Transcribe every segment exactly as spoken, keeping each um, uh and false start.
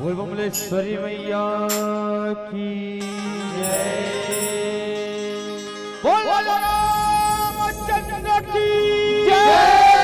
बोल बमलेश्वरी मैया की जय। बोल रामचंद्र की जय।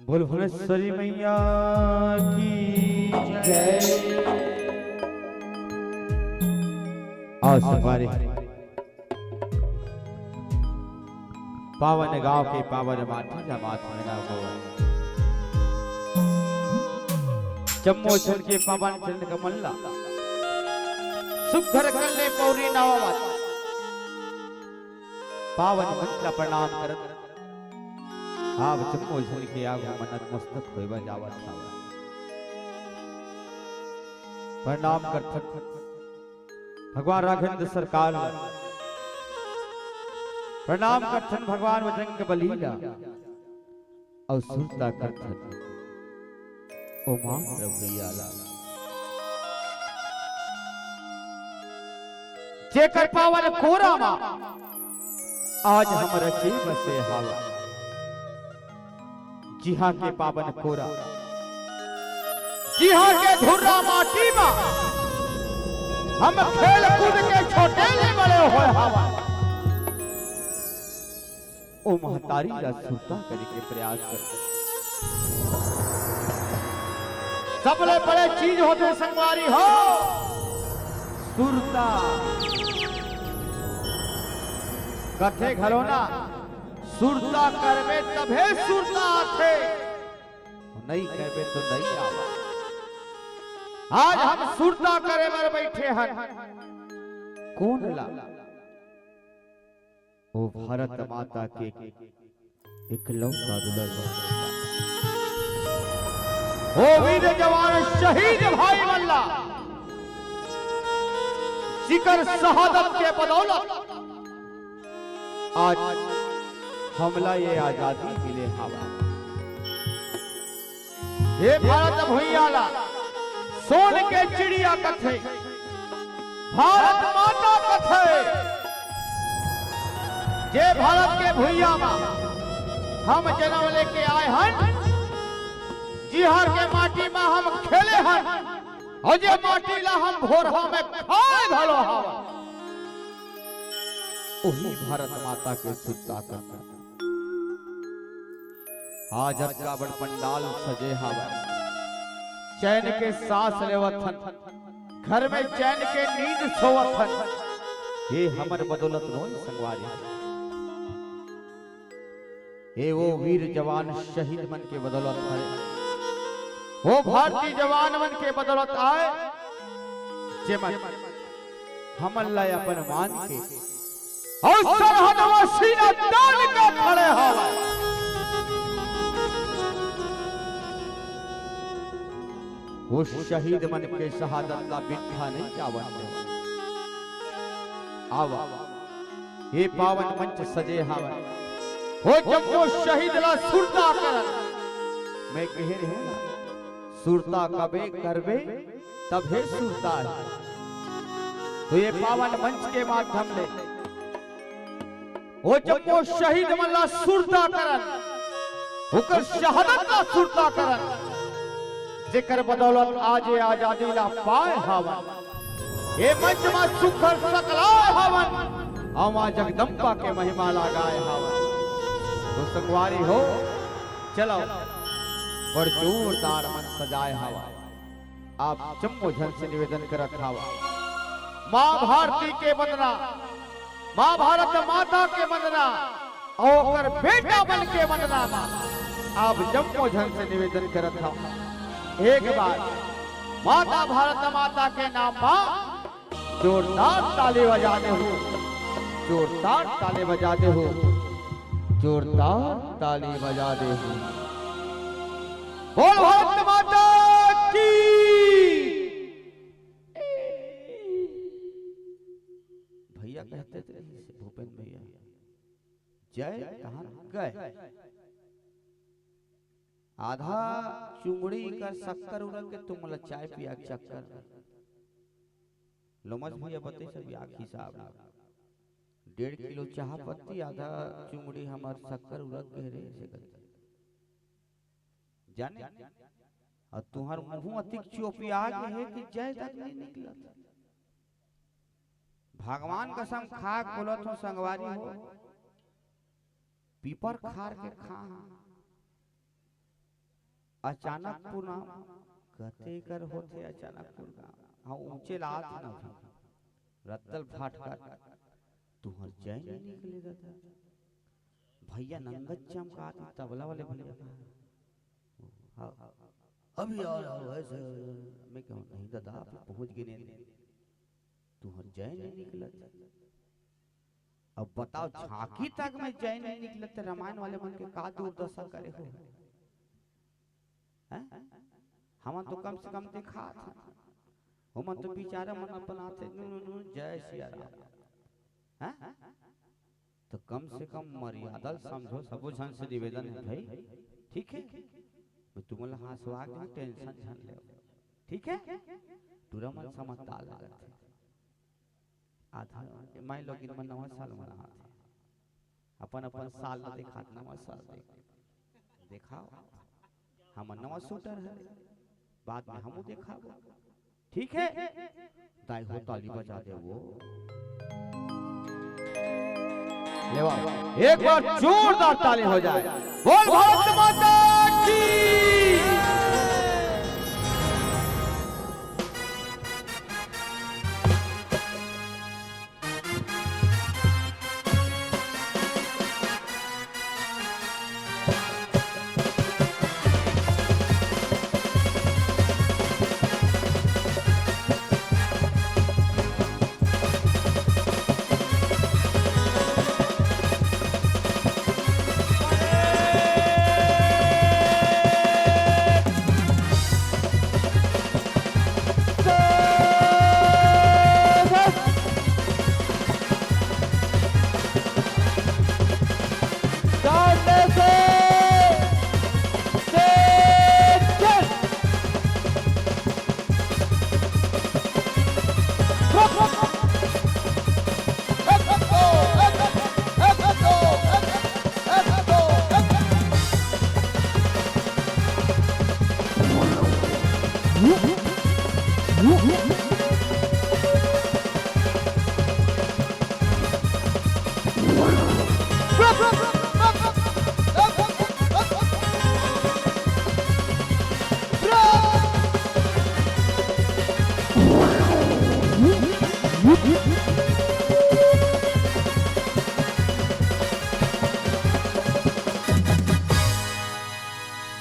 बोल भुवनेश्वरी मैया की जय। आओ संगवारी, पावन गांव के पावन माटी ला माथ में ना गो। जम्मो झन के पावन चरण कमल ला सुघर कर ले पौरी नावा। पावन मंच ला प्रणाम करत आप जम्मो झन के आगू म नतमस्तक होय बर जावत हावय। प्रणाम करथन भगवान राघवेंद्र सरकार ला, प्रणाम करथन भगवान बजरंग बली ला, अउ सुरता करथन उमा भैया ला। जेकर पावन कोरा मा आज हम रचे बसे हावन, जिहां के पावन कोरा, जिहां के धुर्रा माटी मा हम खेल कूद के छोटे ले बड़े होय हावन। ओ महतारी ला सुरता करे के प्रयास कर। सबले बड़े चीज होथे संगवारी हो, सुरता। कथे घलो ना, सुरता करबे तभे सुरता आथे, नइ करबे तो नइ आवे। आज हम सुरता करे बर बइठे हन। कोन ला? ओ भारत माता के इकलौता दुलर, ओ वीर जवान शहीद भाई मन ला, जिकर शहादत के बदौलत आज हमला ये आजादी मिले हावय। हे भारत भुइयां ला सोन के चिड़िया कथे, भारत माता कथे। जे भारत के भुइयां मा हम जनम लेके आए हन, जिहां के माटी मा हम खेले हन, अउ जे माटी ला हम भोरहा में खाए घलो हवन, उही भारत माता के सुरता करथन। आज अतका बड़ पंडाल सजे हावय, चैन के सांस लेवत हन, घर में चैन के नींद सोवत हन। ये हमर बदौलत नोय संगवारी, ये वो वीर जवान शहीद मन के बदौलत हरे, वो भारतीय जवान मन के बदौलत आय, जेमन हमन ला अपन मान के अउ सरहद म सीना तान के खड़े हवय। वो शहीद मन के शहादत ला बिट्ठा नइ जावन देवय। आवा, ये पावन मंच सजे हवय, वो जम्मो शहीद ला सुरता करन। मैं कहे रहेंव ना, सुरता कबे करबे तभे सुरता हे। तो ये पावन मंच के माध्यम ले वो जम्मो शहीद मन ला सुरता करन, ओकर शहादत ला सुरता करन, जेकर बदौलत आज ये आजादी ला पाए हावन। ये मंच मा सुघर सकलाए हावन, अउ माँ जगदम्बा के महिमा ला गाए हावन। तो संगवारी हो, चलो, बड़ जोरदार मंच सजाए हावन। आप जम्मो झन से निवेदन करत हावव, माँ भारती के वंदना, माँ भारत माता के वंदना अउ ओकर बेटा मन के वंदना मा आप जम्मो झन से निवेदन करत हावव, एक बार माता भारत माता के नाम मा जोरदार ताली बजा देहू, जोरदार ताली बजा देहू, जोरदार ताली बजा देहू। बोल भारत माता की। भैया कहते थे इसे, भूपेन भैया, जय तहन गए। आधा चुंगड़ी कर शक्कर उरक के तुम ला चाय पिया के चक्कर में। लोमस भैया बते सब याक हिसाब ले। डेढ़ किलो चाह पत्ती, आधा चुंगड़ी हमर शक्कर उरक गे रे, ऐसे करके। जाने? अउ तुंहर मुंह अतिक चोपिया गे हे कि जय तक नइ निकलत। भगवान कसम खा के बोलत हंव संगवारी हो, पीपर खार के खा हा। अचानकपुर नाम कते कर होथे अचानकपुर गाँव। हाँ, ऊंचे लात ना भी। रत्तल फाटकर तुहर जय नहीं निकले दादा। भैया नंगत चमकात तबला वाले भैया कहाँ? हाँ, अभी आ रहा हूँ, ऐसे। मैं कहूँ, "नहीं दादा, आप पहुँच गए नहीं, तुहर जय नहीं निकलत।" अब बताओ, झांकी तक में जय नहीं निकलत, तो रामायण वाले मन के का दुर्दशा करे हो? हैं? हमन तो कम से कम दिखात हन, ओमन तो बेचारा मन अपन आथे, "नू, नू, नू, जय सिया राम।" हैं? तो कम से कम मर्यादा ल समझो, सबो झन से निवेदन है भाई, ठीक है? मैं तुमन ला हंसवा के tension झन लेव, ठीक है? टूरा मन समझदार लगत है। आधा माई लोगिन मन नवा साल मनावत है, अपन अपन साल ला दिखात, नवा साल देख, दिखाओ, हमर नवा स्वेटर है, बाद में हमू दिखाबो। ठीक है, दाई हो ताली बजा दे वो। ले वाह, एक बार जोरदार ताली हो जाए। बोल भारत माता की।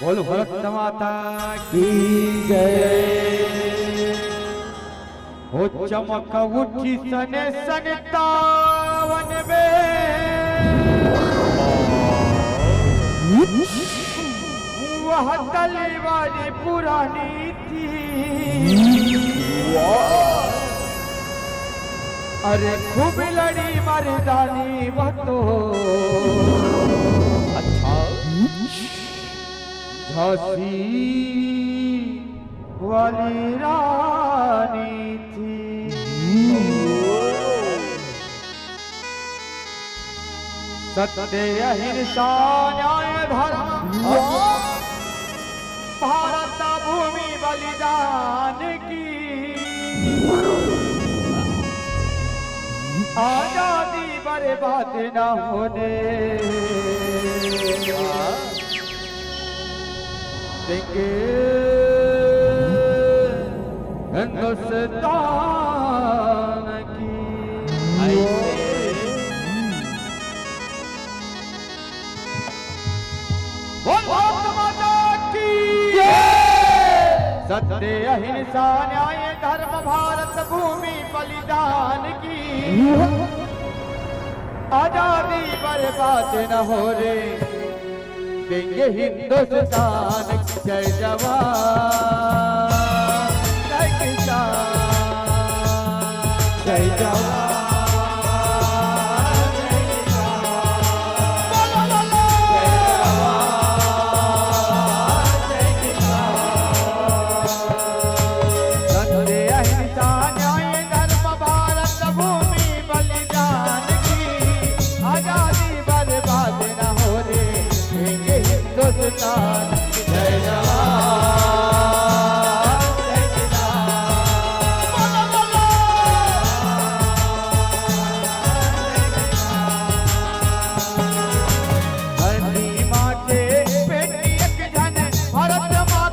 बोल भारत माता की जय। हो चमक उठी सने सने तावन में, वह तलवारी पुरानी थी। अरे खूब लड़ी मर्दानी वह तो। अच्छा। झांसी वाली रानी थी। सत्य अहिंसा न्याय धर्म भारत भूमि बलिदान की। आजादी बर्बाद न होने देंगे हिंदुस्तान की। ऐसे। बोल भारत माता की। सत्य अहिंसा न्याय धर्म भारत भूमि बलिदान की। आजादी बर्बाद न हो रे, देंगे हिंदुस्तान की। जय जवान, जय किसान, जय जवान, जय किसान। बोलो, बोलो। जय जवान, जय किसान। सत्य अहिंसा न्याय धर्म भारत भूमि बलिदान की। आजादी बर्बाद न हो रे, देंगे हिंदुस्तान। जय जवान, जय किसान। बोलो, बोलो। धरती माँ के बेटी एक झन, भारत माँ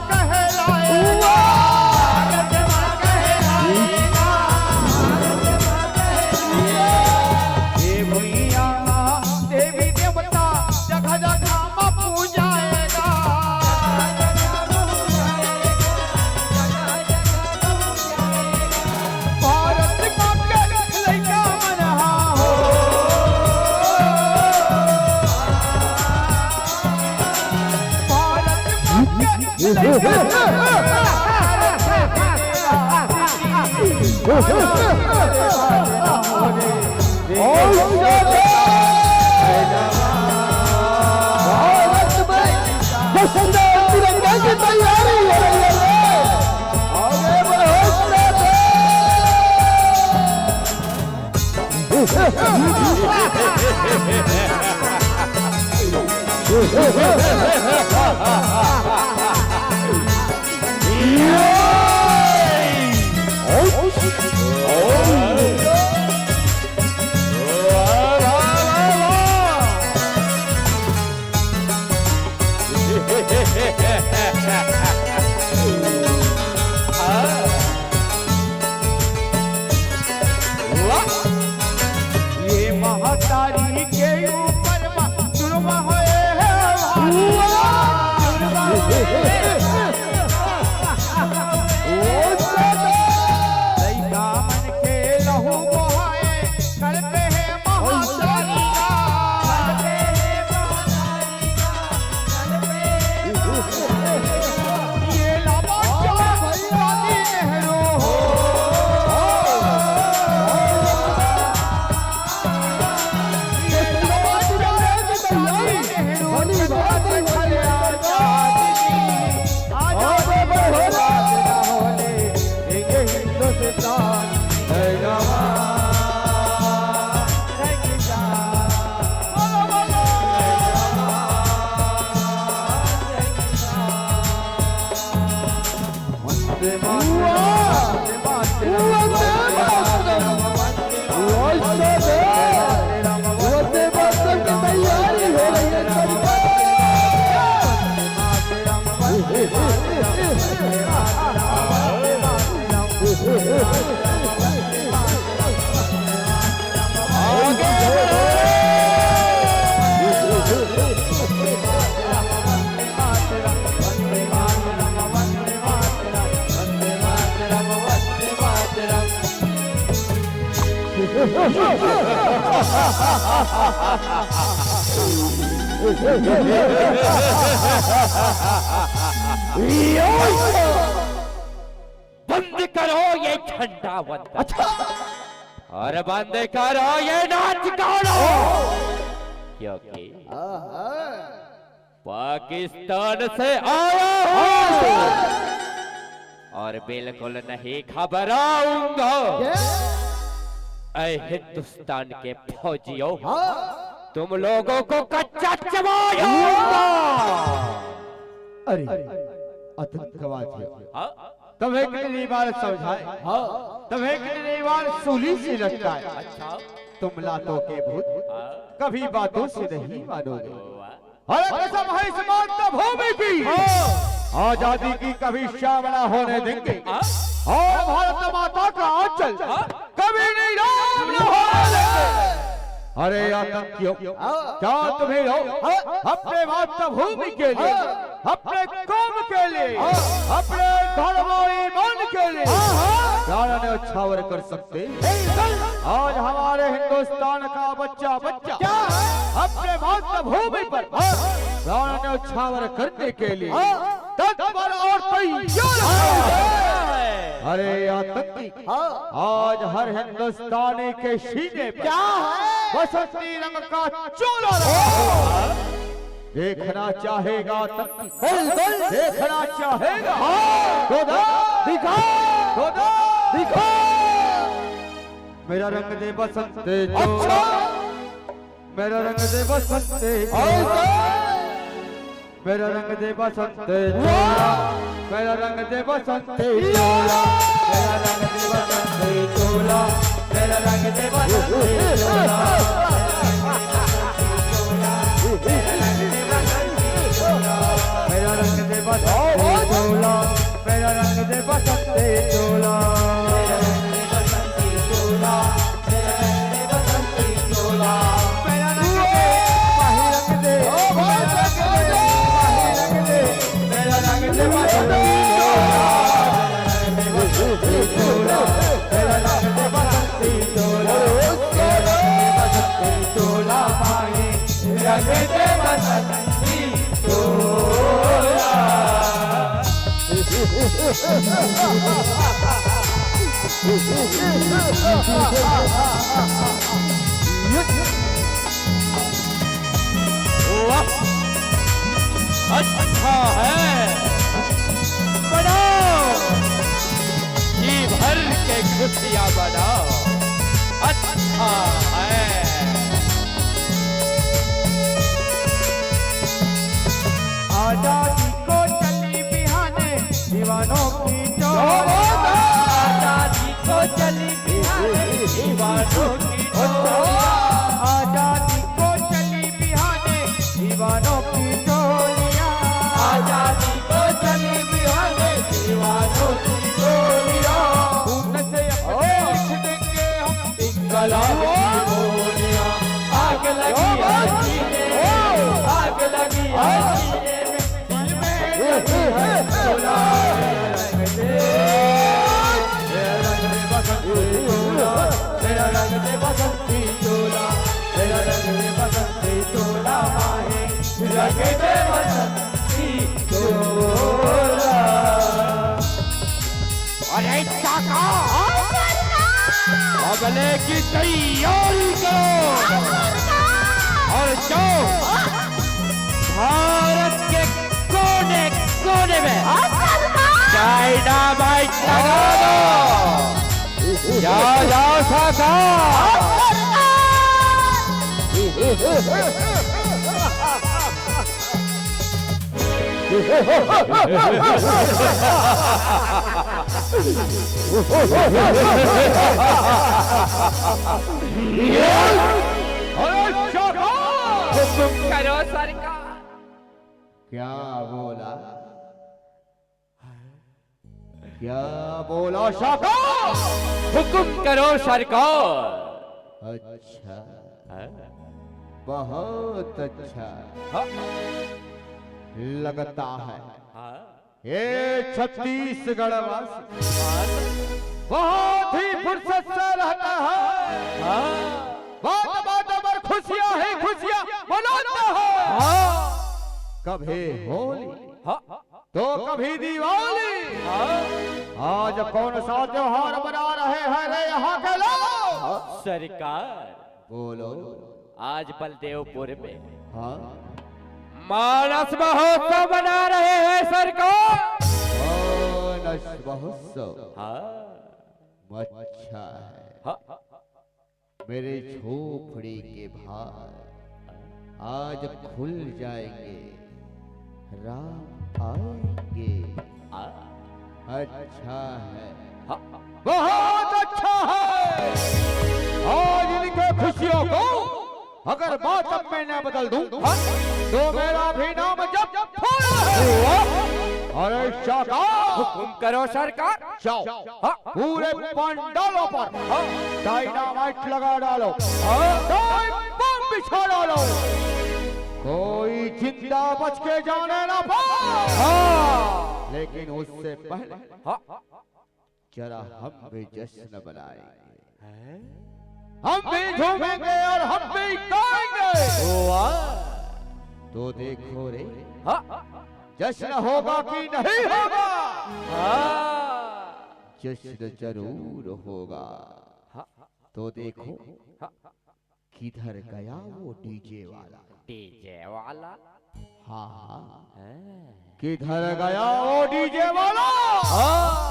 भारत में जश्न तिरंगा की तैयारी हो रही है। आगे बढ़ो, ये महतारी के ऊपर मा-, जुर्म होए हे भाई। जुर्म होए हे। लइका मन के लहू बोहाए, कलपे हे महतारी। बंद करो ये झंडा वंदन। अच्छा। और बंद करो ये नाच गाना। क्योंकि पाकिस्तान से आया हूँ और बिल्कुल नहीं घबराऊंगा। ऐ हिंदुस्तान के फौजियों, तुम लोगों को कच्चा चबाऊंगा। अरे, आतंकवाद है। हाँ? तम्हें कितनी बार समझाए, हाँ। तम्हें कितनी बार सूली से लटकाए। अच्छा। तुम लातों के भूत, हाँ। कभी बातों से नहीं मानोगे। वाह। अरे कसम है इस मातृभूमि की, हाँ। आजादी की कभी शाम ना होने देंगे। हाँ। और भारत माता का आंचल, हाँ। कभी नीलाम न होने देंगे। अरे आतंकियों, हाँ। क्या तुम्हें लोग, हाँ। अपने मातृभूमि के लिए, हाँ। अपने कौम के लिए, हाँ। अपने धर्म और ईमान के लिए, हाँ, हाँ। प्राण न्यौछावर कर सकते? बिल्कुल। आज हमारे हिंदुस्तान का बच्चा, बच्चा क्या है? अपने मातृभूमि पर, हाँ। प्राण न्यौछावर करने के लिए, हाँ। तत्पर और तैयार है। अरे आतंकी, हाँ। आज हर हिंदुस्तानी के सीने पर क्या है? बसंती रंग का चोला लगा। देखना चाहेगा आतंकी, बिल्कुल। देखना चाहेगा। हाँ। तो दे। दिखा। तो दे। दिखा। मेरा रंग दे बसंती चोला। अच्छा। मेरा रंग दे बसंती चोला। ऐसा। मेरा रंग दे बसंती चोला, मेरा रंग दे बसंती चोला, मेरा रंग दे बसंती चोला, मेरा रंग दे बसंती चोला, मेरा रंग दे बसंती चोला, मेरा रंग दे बसंती चोला। वाह, अच्छा है, बनाओ, जी भर के खुशियां बनाओ, अच्छा है। आजादी को चली बिहाने दीवानों की टोलियां। आजादी को चली बिहाने दीवानों की टोलियां। आजादी को चली बिहाने दीवानों की टोलियां। आजादी को चली बिहाने दीवानों की टोलियां। खून से अपने लिख देंगे हम इनकलाब की बोलियां। आग लगी है सीने में, आग लगी है सीने में, दिल में लगी है शोला। तेरा रंग दे, तेरा रंग दे बसंती चोला, तेरा रंग दे बसंती चोला, तेरा रंग दे बसंती चोला, माही रंग दे बसंती चोला। अरे काका, अगले की तैयारी करो और जाओ भारत के कोने कोने में डायनामाइट लगा दो। जाओ, जाओ, साका। अरे, साका। हुकुम करो, सरकार। क्या बोला? क्या बोला, साका? हुकुम करो, सरकार। अच्छा, हाँ? बहुत अच्छा। हाँ। लगता है हाँ। ये छत्तीसगढ़ वासी हाँ। बहुत ही फुर्सत से रहता है। हाँ। बात बात पर खुशियां ही खुशियां मनाता है। हाँ। कभी होली हाँ। तो कभी दिवाली। हाँ। आज कौन सा त्योहार मना रहे हैं रे यहाँ के लोग? सरकार, बोलो। आज बलदेवपुर में हाँ। मानस महोत्सव मना रहे हैं, सरकार। मानस महोत्सव। हाँ। अच्छा है। हाँ। मेरे झोपड़ी के भाग आज खुल जाएंगे, राम आएंगे। आ? अच्छा है। हाँ। बहुत अच्छा है। आज इनके खुशियों को अगर बात अब मैं न बदल दूं, हाँ? तो मेरा भी नाम जब फूल है। अरे सरकार, हुकुम करो सरकार। जाओ, हाँ। पूरे पंडालों पर हाँ। डायनामाइट लगा डालो, हाँ। टाइम बम बिछा डालो, कोई जिंदा बच के जाने ना पाए। हाँ। लेकिन उससे पहले हाँ। जरा हम भी जश्न मनाएंगे। हैं? हम भी झूमेंगे और हम भी गाएंगे। वाह। तो देखो रे, हाँ। जश्न होगा कि नहीं होगा? हाँ। जश्न जरूर होगा। हाँ। तो देखो, हाँ। किधर गया वो डीजे वाला? डीजे वाला? हाँ, हाँ। हैं? किधर गया वो डीजे वाला? हाँ।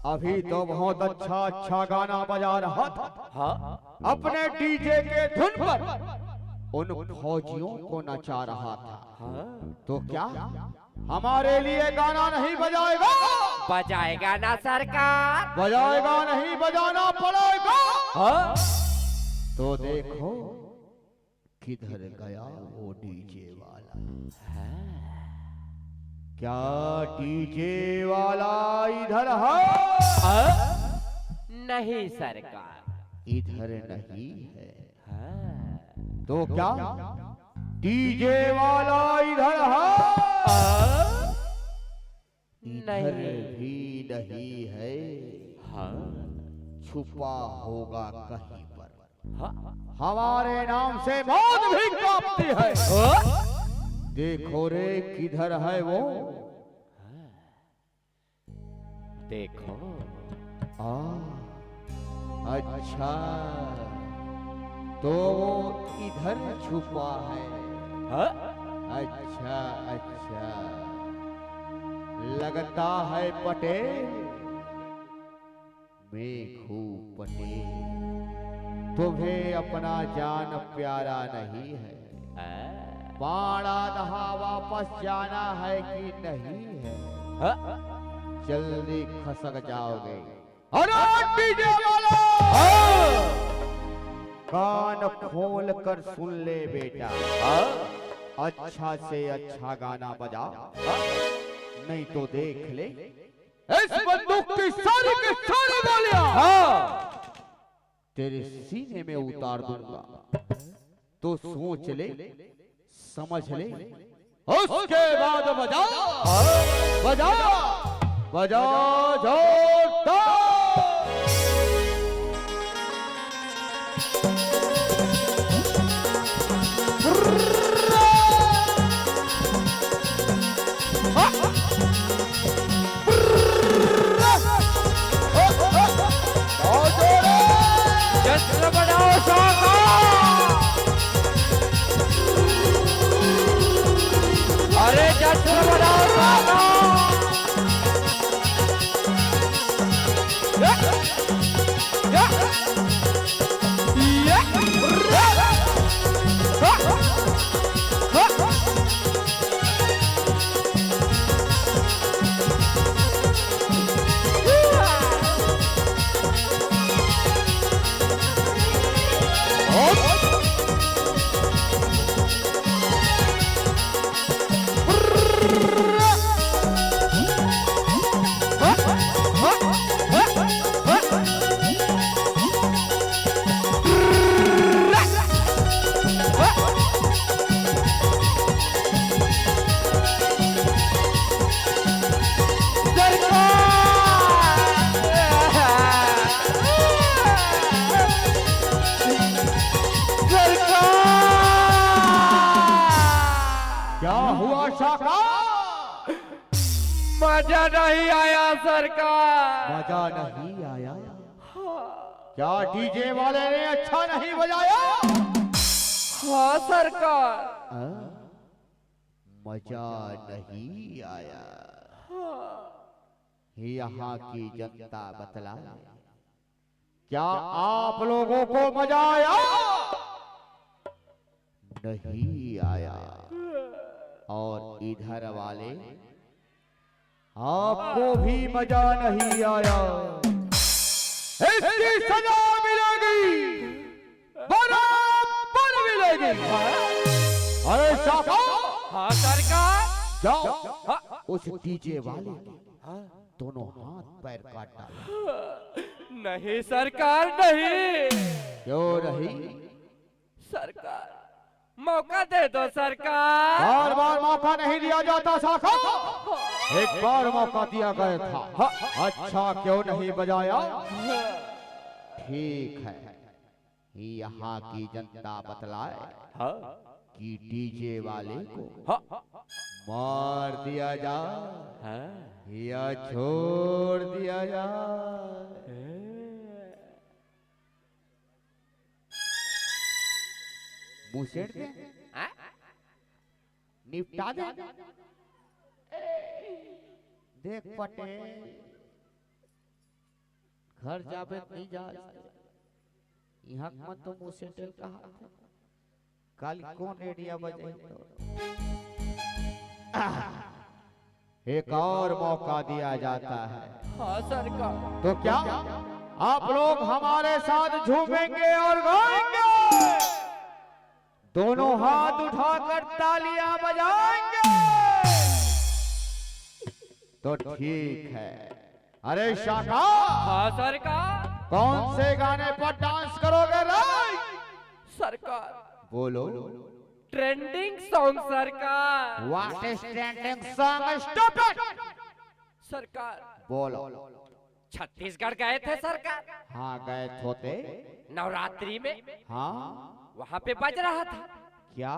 अभी तो बहुत अच्छा अच्छा गाना बजा रहा था। हाँ। अपने डीजे के धुन पर उन फौजियों को नचा रहा था। हाँ। तो क्या हमारे लिए गाना नहीं बजाएगा? बजाएगा ना सरकार। बजाएगा नहीं, बजाना पड़ेगा। हाँ? तो देखो किधर गया वो डीजे वाला। हाँ। क्या डीजे वाला इधर है? हाँ? नहीं सरकार। इधर नहीं है। हाँ। तो क्या डीजे वाला इधर है? हाँ? इधर नहीं। भी नहीं है। हाँ। छुपा होगा कहीं पर। हाँ। हमारे नाम से मौत भी कांपती है। हाँ। देखो रे किधर है वो? हाँ। देखो। आ, अच्छा, तो वो इधर छुपा है। हाँ? अच्छा, अच्छा, लगता है पटेल, मेघू पटेल, तुम्हें अपना जान प्यारा नहीं है। हाँ। पाड़ा दहा वापस जाना है कि नहीं है? हाँ। जल्दी खसक जाओगे। अरे डीजे वाला! हाँ। कान खोल कर सुन ले बेटा। हाँ। अच्छा से अच्छा गाना बजा, हाँ। नहीं तो देख ले, इस बंदूक की सारी की सारी गोलियां, हाँ। तेरे सीने में उतार दूंगा। तो सोच ले, समझ ले, उसके बाद बजा, बजा, बजा जोरदार। जश्न मनाओ साका। अरे जश्न मनाओ साका। क्या हुआ शाका? मजा नहीं आया सरकार। मजा नहीं आया? हाँ। क्या डीजे वाले ने अच्छा नहीं बजाया? हाँ सरकार। हाँ? मजा नहीं आया। हाँ। यहाँ की जनता बतलाए, क्या आप लोगों को मजा आया? नहीं आया। और इधर वाले, आपको भी मजा नहीं आया। इसकी सजा मिलेगी, बराबर मिलेगी। अरे शाका, हाँ सरकार। जाओ, हाँ। उस डीजे वाले के, हाँ। दोनों हाथ पैर काट डालो। नहीं सरकार, नहीं। क्यों नहीं? सरकार, मौका दे दो सरकार। बार बार मौका नहीं दिया जाता शाका, एक बार मौका दिया गया था। अच्छा क्यों नहीं बजाया? ठीक है, यहाँ की जनता बतलाए, हाँ। कि डीजे वाले को, हाँ। मार दिया जाए, हाँ। या छोड़ दिया जाए। हाँ। मुसेड़ दे, हाँ? निपटा दे। देख पटेल, घर जाबे त नहीं जा, इहाँ मत तो मुँह सेटल कहा थे। काल कौन रेडिया बजाई तो। एक और मौका दिया जाता है। हाँ सरकार। तो क्या आप लोग हमारे साथ झूमेंगे और गाएंगे? दोनों हाथ उठाकर तालियां बजाएंगे। तो ठीक है। अरे शाका, हाँ सरकार। कौन से गाने पर डांस करोगे रे? सरकार, बोलो। ट्रेंडिंग सॉन्ग सरकार। What is trending song? Stop it! सरकार, बोलो। छत्तीसगढ़ गए थे सरकार। हाँ, गए होते। नवरात्रि में। हाँ। वहाँ पे बज रहा था। क्या?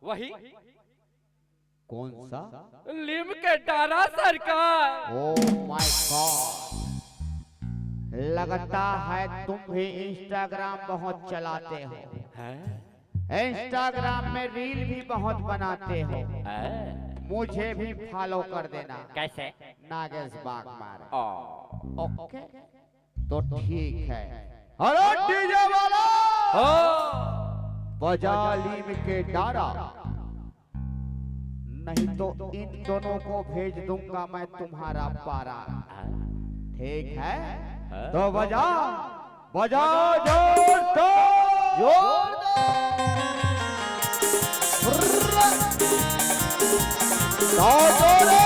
वही। कौन सा? लीम के डारा सरकार। Oh my God, लगता है तुम भी Instagram बहुत चलाते हो। हैं? Instagram में reel भी बहुत बनाते हो। हैं? मुझे भी follow कर देना। कैसे? नागेश बागमार। ओ। OK, तो ठीक है। हेलो DJ वाला, हाँ। बजा लीम के डारा, नहीं तो इन दोनों को भेज दूंगा मैं तुम्हारा पारा। ठीक है, हाँ। तो बजा, बजा जोर से। जोर दे। ताजोरे।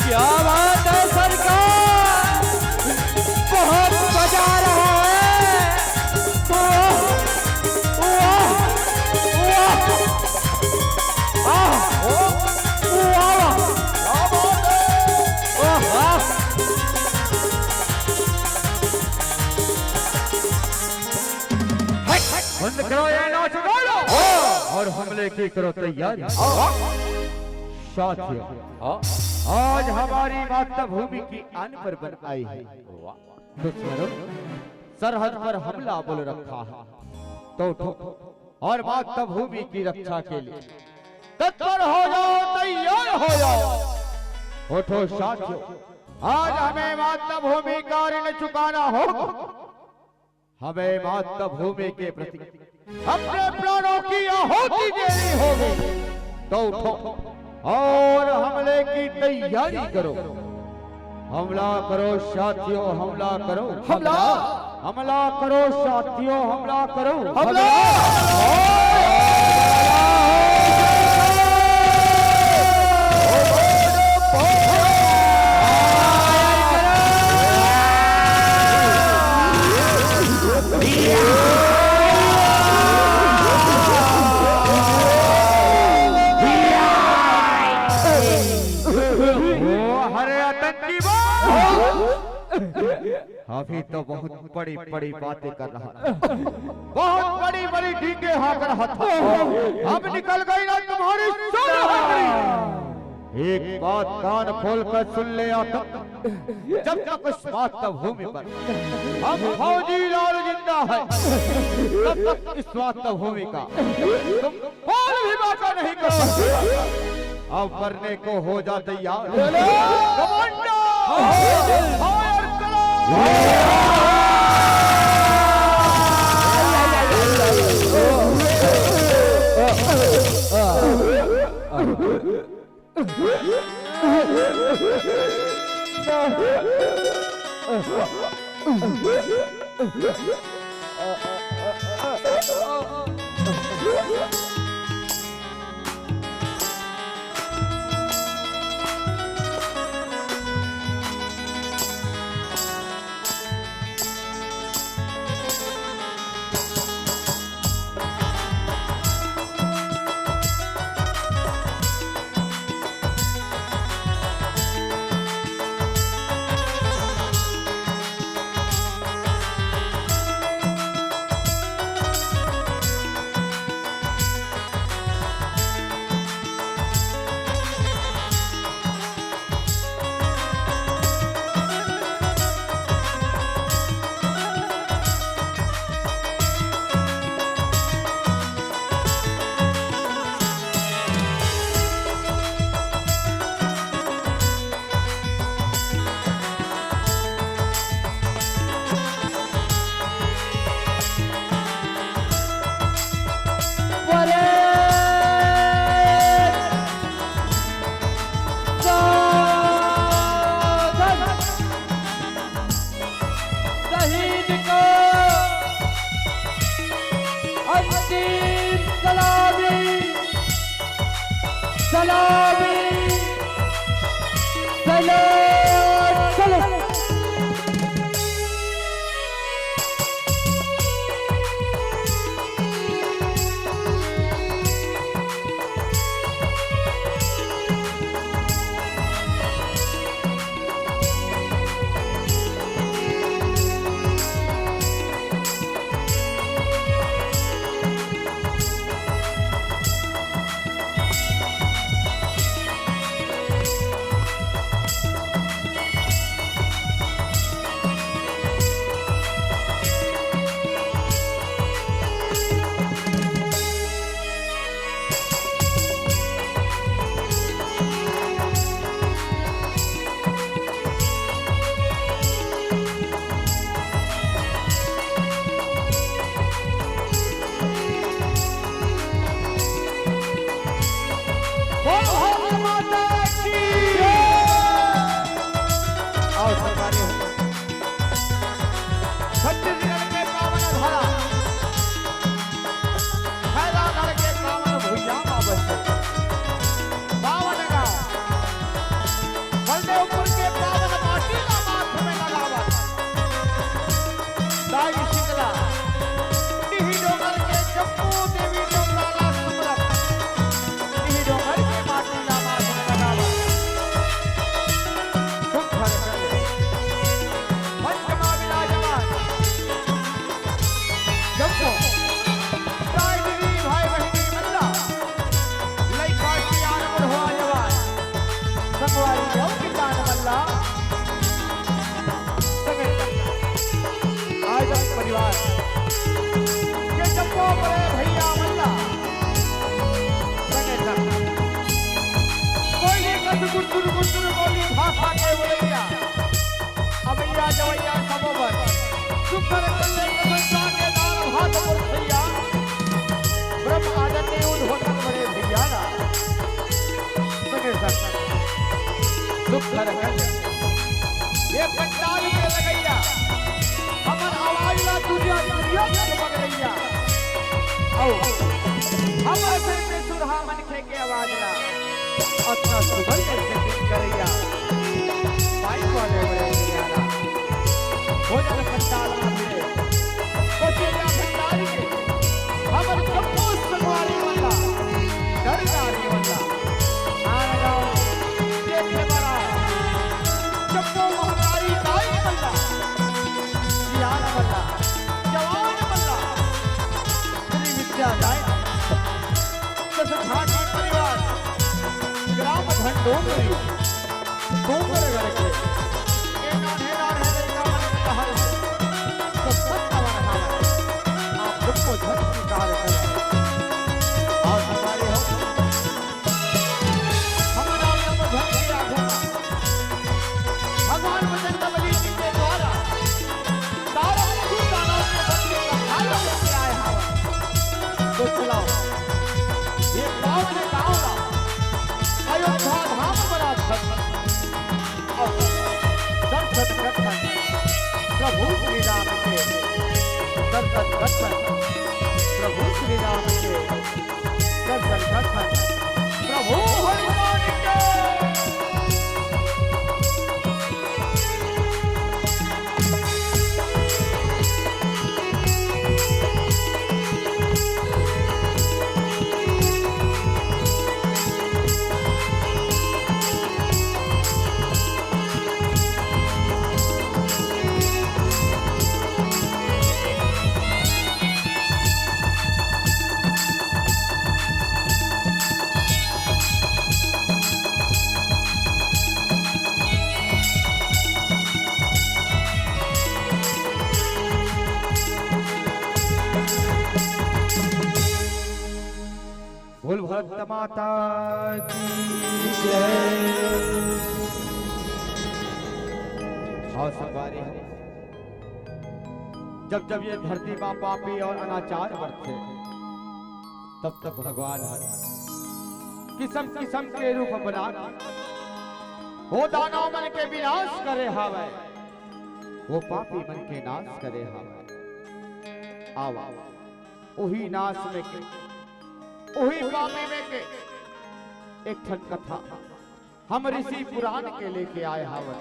क्या बात है सरकार, बहुत मजा आ रहा है। वाह, वाह, वाह। आह, वाह, वाह। वाह, वाह। हट, हट, बंद करो ये नाच गाना। हाँ। और हमले की करो तैयारी। हाँ। साथियों, हाँ। आज हमारी मातृभूमि की आन पर बन आई है। वाह। दुश्मनों, सरहद पर हमला बोल रखा है, तो उठो और मातृभूमि की रक्षा के लिए तत्पर हो जाओ, तैयार हो जाओ। उठो साथियों, आज हमें मातृभूमि का ऋण चुकाना होगा। हमें मातृभूमि के प्रति अपने प्राणों की आहुति देनी होगी। तो उठो और हमले की तैयारी करो। हमला करो साथियों, हमला करो। हमला! हमला करो साथियों, हमला करो। हमला! अरे आतंकी बम! अभी तो बहुत बड़ी बड़ी बातें कर रहा था, बहुत बड़ी बड़ी डींगे हाँक रहा था। अब निकल गई ना तुम्हारी सुन। एक बात कान खोल कर सुन ले आतंक, जब तक इस मातृभूमि पर हम फौजी लाल जिंदा है, तब तक इस मातृभूमि का तुम कौन भी बाका नहीं कर सकते। अब मरने को हो जा तैयार। चलो। कमांडो, फायर करो। अंतिम सलामी, सलामी, सलामी। बोल भारत माता की। आओ सरकारी हो। छत्तीसगढ़ के पावन धारा, फैलागढ़ के पावन भुइयां मा बसे पावन गांव बलदेवपुर के पावन माटी ला माथ में लगावत दाई शीतला, इही डोंगर के जम्मो देवी देवता ला समरत, इही डोंगर के माटी ला माथ में लगावत सुख हर कर मंच मा विराजमान जम्मो दाई दीदी भाई बहिनी मन ला लइका सियान बुढ़वा जवान, संगवारी अउ किसान मन ला, संगे संग आयोजक परिवार के जम्मो बड़े भैया मन ला, संगे संग कोई नहीं कस गुटुर गुटुर बोली भाषा के बोलैया अवैया जवैया सबो बर सुख रतन ले प्रशंसा के दान भात पुरखैया ब्रह्म आदरणीय उद्घोषक बड़े भैया ला संगे संग सुख रतन ये पंडाल के लगैया हमर आवाज ला दुनिया दुनिया में पकड़ैया। आओ हमर से सुरहा मन के आवाज ला अतना सुघर के setting करैया। माइक वाले बड़े भैया ला भोजन पंडाल मा भिड़े कोचिया भंडारी के हमर जम्मो संगवारी मन ला, दरदारी मन ला, नांदगांव देखे बर आए जम्मो महतारी दाई मन ला, सियान मन ला, जवान मन ला, श्री विद्या दाई दस झांकी परिवार, ग्राम धंडोंगरी, डोंगरगढ़ के। ए नान्हे नान्हे लइका मन के कहल, तो सब कवर हावय। आप सबको झट स्वीकार करें। और हमारे हो, हमारा सब धन के आगू मा भगवान बजरंग बली जी के द्वारा तारक सूर दानव के बदले का भाला लेके आए हवय। तो चलाओ, ये पावन गाँव ला अयोध्या धाम बना सकत। और दर्शन करथन प्रभु श्री राम के, दर्शन करथन प्रभु श्री राम के। दर्शन करथन प्रभु हनुमान के। बोल भारत माता की जय। और संगवारी हो, जब जब ये धरती मा पापी और अनाचार बढ़थे, तब तक भगवान ह किसम किसम के रूप बना के वो दानव मन के विनाश करे हावय, वो पापी मन के नाश करे हावय। आवा, उही नास में के, उही पापी में के एक ठन कथा हम ऋषि पुराण के लेके आए हावन,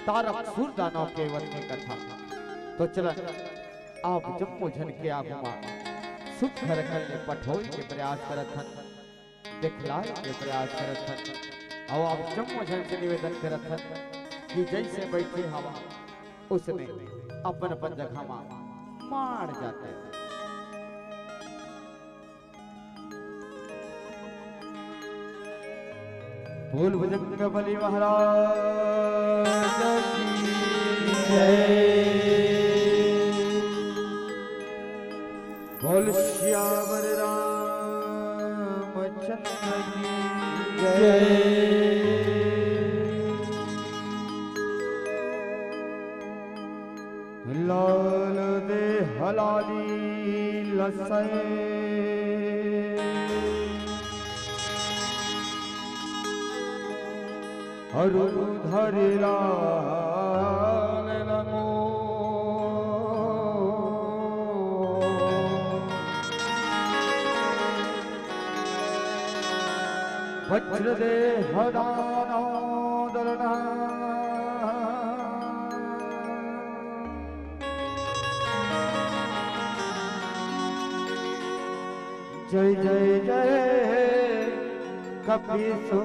तारक सूर दानव के वध के कथा। तो चलन, आप जम्मो झन के आगू मा सुग्घर अकन ले पठोई के प्रयास करत हन, देखलाय के प्रयास करत हन। अउ आप जम्मो झन से निवेदन करत हन कि जइसे बइठे हवा, उसने अपन अपन जगह मा माड़ जाते। बोल बजरंग बली महाराज की जय। बोल सियावर रामचंद्र की जय। लाल दे हलाली लसै। अरु धरि लाल लगो। वज्र देह दानव दलना। जय जय जय कपीसो।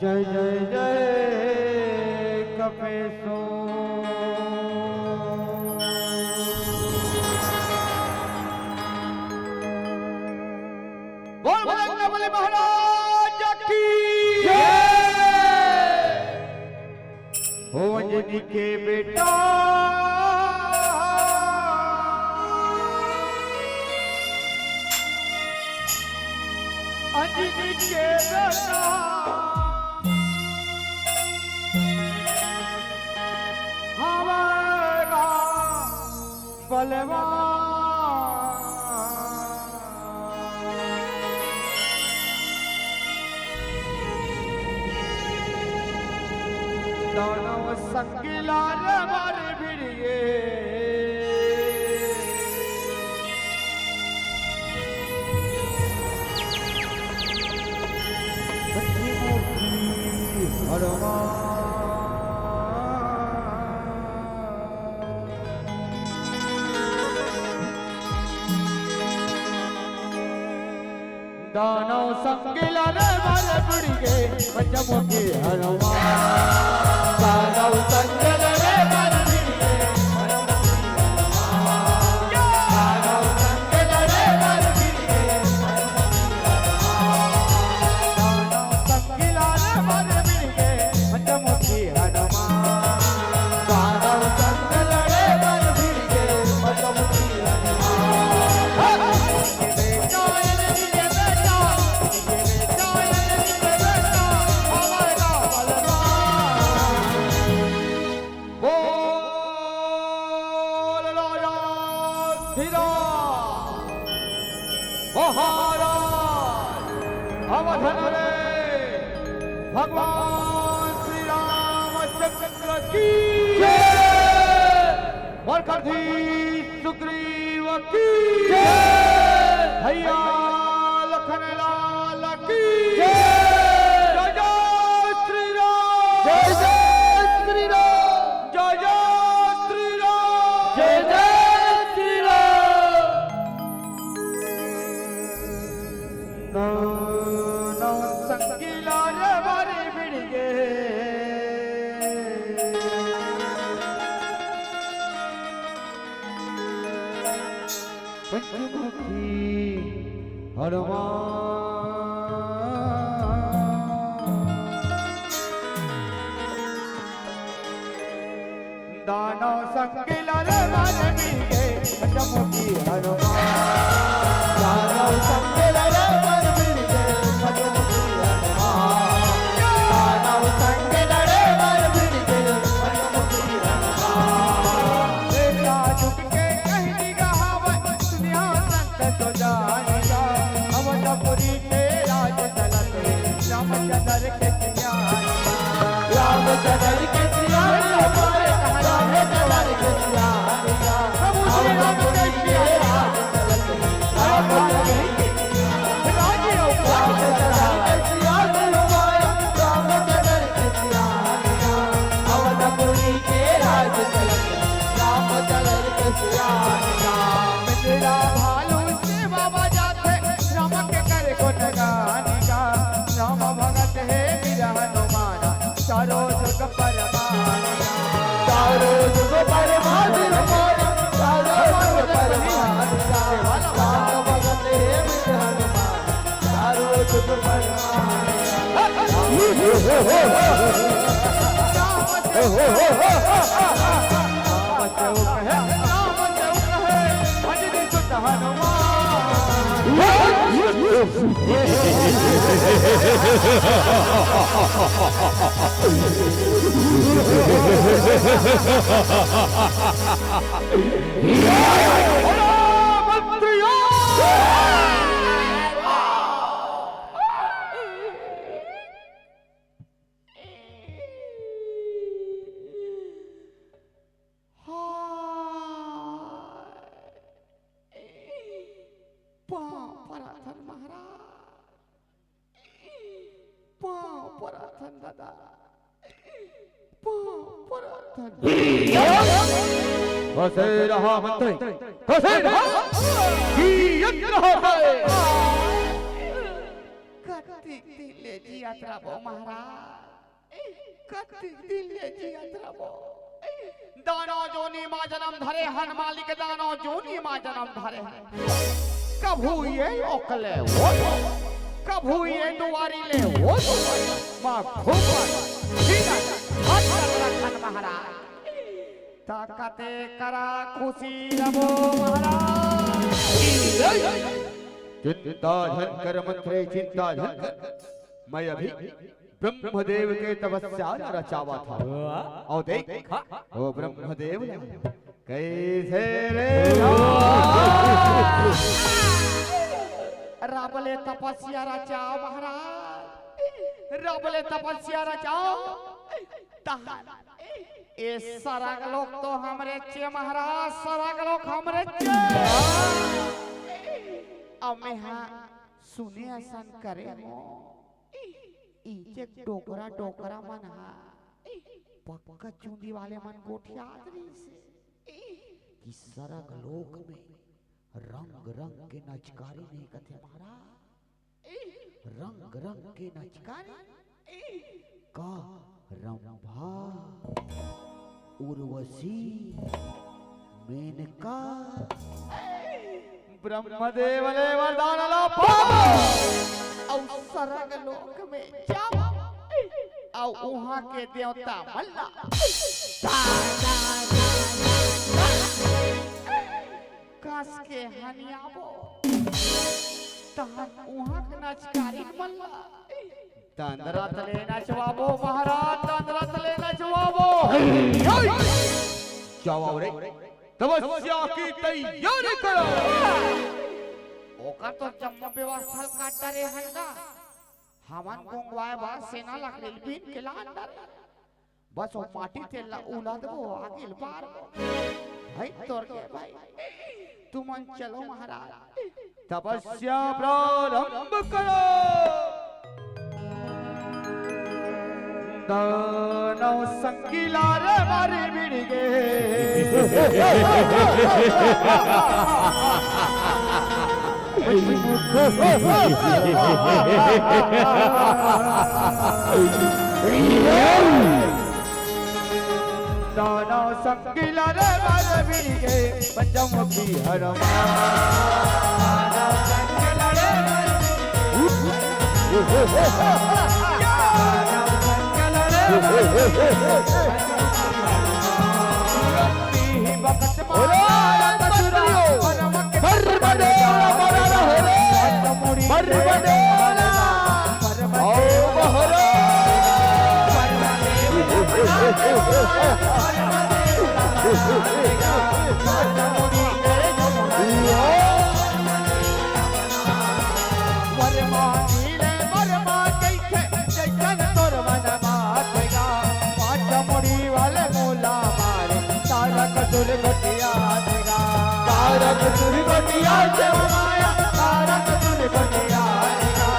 जय जय जय कपीसो। बोल बजरंग बली महाराज की जय। हो अंजनी के बेटा, अंजनी के बेटा, हमारा बलवान। दानव संग लाल बर भिड़िए। पंचमुखी हनुमान। दानव संग लड़े बर भिड़िए पंचमुखी हनुमान। दानव संग लड़े बर भिड़िए पंचमुखी हनुमान। दानव संग लड़े बर भिड़िए पंचमुखी हनुमान। दानव संग लड़े बर भिड़िए पंचमुखी हनुमान। दानव संग लड़े बर भिड़िए पंचमुखी हनुमान। बोल राजा धीरा महाराज अवधन रे भगवान श्री रामचंद्र की जय। द्वारकाधीश सुग्रीव की जय। भैया लखन लाल की जय। जय जय श्री राम। जय जय श्री राम। जय जय श्री राम। जय जय श्री राम। नौ नौ संगीला रे बारी बिड़िए। पंचमुखी हनुमान। दानव संग लड़े बर भिड़िए पंचमुखी हनुमान। दानव संग लड़े बर भिड़िए पंचमुखी हनुमान। दानव संग लड़े बर भिड़िए पंचमुखी हनुमान। त्रेता जुग के कहि दिया हवै सुनिया संत सो जानिया। अवधपुरी के राज चलत रामचंद्र के सियानिया। राम मिथिला भालू सेवा बजाथे, राम के कर गुणगान गा। राम भगत हे वीर हनुमान, चारों जुग परमान गा। चारों जुग परमान गा, चारों जुग परमान गा। राम भगत हे वीर हनुमान, चारों जुग परमान गा। पाँव परथन महाराज, पाँव परथन दादा, पाँव परथन। कसे रहा मंत्री, कसे रहा? जियत रहा है। कतिक दिन ले जियत रहा महाराज। कतिक दिन ले जियत रबो। दानव जोनी मा जनम धरे हन मालिक, दानव जोनी मा जनम धरे हन। कभू ये लोक ले वो, कभू ये दुआरी ले वो, मा घूमत फिरत हर रखन महाराज। ताकते करा खुशी रबो महाराज। चिंता झन कर मंत्री, चिंता झन कर। मैं अभी ब्रह्मदेव के तपस्या ल रचावत हँव। अउ देख, वो ब्रह्मदेव ल कइसे रे। रब ले तपस्या रचाव महाराज, रब ले तपस्या रचाव। तहन ए सरग लोक तो हमरे चे महाराज, सरग लोक हमरे चे। अब मेंहा सुने असन करे मोर। ई जे डोकरा डोकरा मन ह पक्का चुंदी वाले मन गोठियात रहिस हे कि सरग लोक में रंग रंग के नचकारी नहीं कथे महाराज, रंग रंग के नचकारी। का रंभा, उर्वशी, मेनका ब्रह्मदेव ले वरदान ला पाबो अउ सरग लोक में जाबो अउ उहाँ के देवता मन ला कस के हनियाबो। तहन उहाँ के नचकारी मन ला दंदरत ले नचवाबो महाराज, दंदरत ले नचवाबो। जाओ रे, तपस्या की तैयारी करो। ओकर तो जम्मो व्यवस्था कर डरे हन गा। हमन गोंगवाए बर सेना लकड़ी बीन के लान डरे। बस वो माटी तेल ला उला देबो, आगे ल बार। भाई तोर के भाई, तुमन चलो महाराज। तपस्या प्रारंभ करो। दानव संगीला रे मारी बिड़ गे। दानव संगीला रे मारी बिड़ गे। पंचमुखी हनुमान। वरमा नीले वरमा कइथे, जइसन तोर मन बात गा। पाँच मुड़ी वाले मोला मारे, तारक दुर्गतिया देगा। तारक दुर्गतिया से माया, तारक दुर्गतिया देगा।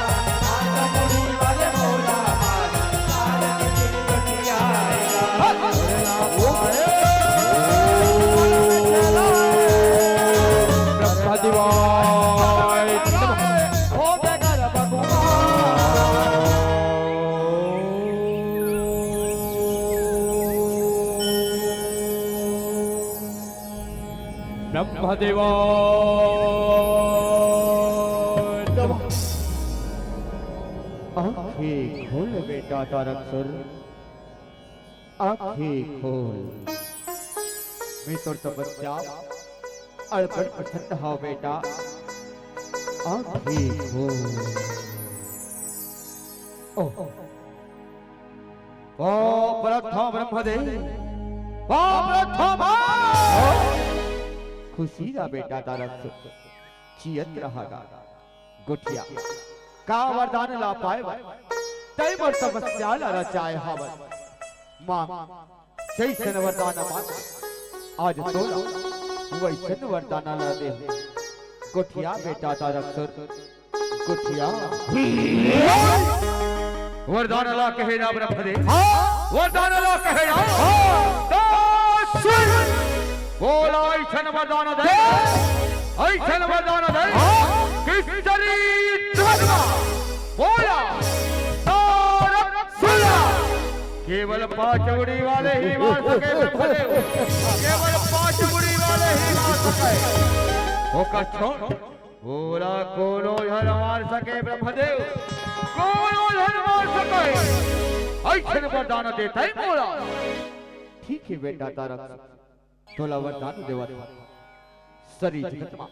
पाँच मुड़ी वाले मोला मारे, तारक दुर्गतिया देगा। ब्रह्मदेवा नमः। आंखें खोल बेटा तारकसुर, आंखें खोल। मैं तोर तपस्या अड़बड़ प्रसन्न हव बेटा, आंखें खोल। ओह, बाप रथा ब्रह्मदेव, बाप रथा माँ। खुशी रह बेटा तारकसुर, जियत रहा गा। गोठिया, का वरदान ला पाए बर तैं मोर तपस्या ला रचाए हवस। मांग, जैसन वरदान मांग, आज तोला वैसन वरदान ला दे। गोठिया बेटा तारकसुर, गोठिया। वरदान ला कहे ना ब्रह्मदेव। हाँ। वरदान ला कहे ना। हाँ। तो सुन। बोला ऐसन वरदान दे। ऐसन वरदान दे। हाँ। किस चरित्र में बोला। तारक सुला। केवल पांच मुड़ी वाले ही मार सके ब्रह्मदेव। केवल पांच मुड़ी वाले ही मार सके। ओकर छोड़। बोला कोनो झन मार सके ब्रह्मदेव, कोनो झन मार सके। ऐसन वरदान देता ही बोला। ठीक है बेटा तारक, तोला वरदान देवत हंव। सरी जगत मा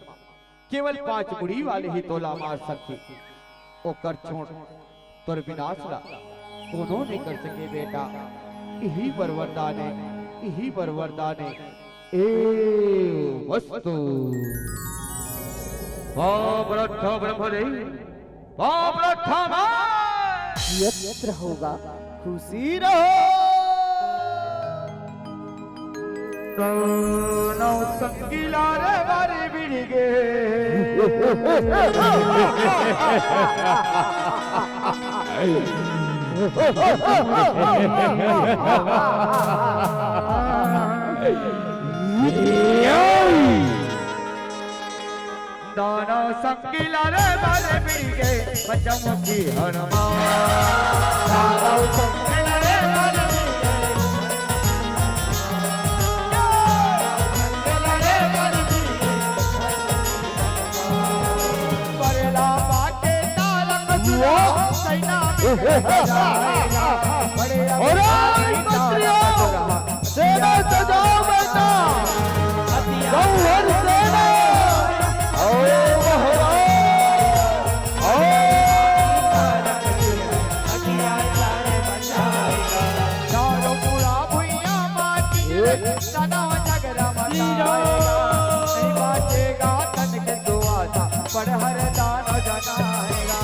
केवल पांच मुड़ी वाले ही तोला मार सकथे। ओकर छोड़ तोर विनाश ला कोनो नइ कर सके बेटा। इही बर वरदान हे, इही बर वरदान हे। एवमस्तु। बाप रक्षा ब्रह्मदेव, बाप रक्षा माँ। यत्र होगा खुशी रहो। दोनों संगीला रे बारे बिड़गे। दाना संगीला रे बाले मिलगे, पंचमुखी हनुमान। दाना संगीला रे बाले मिलगे, संगीला रे बाले मिलगे। बरेला बाटे तारक सुरा, सैना में जाएगा। बड़े अरे तारक मंत्रियों! सुरा। सेना सजाओ बेटा, गौहर सेना। आओ महाराज, आओ। चारों पूरा भुइयां माटी, तनाव झगड़ा मचाएगा। नहीं बाचेगा तन के दुआसा, पड़हर दान जनाएगा।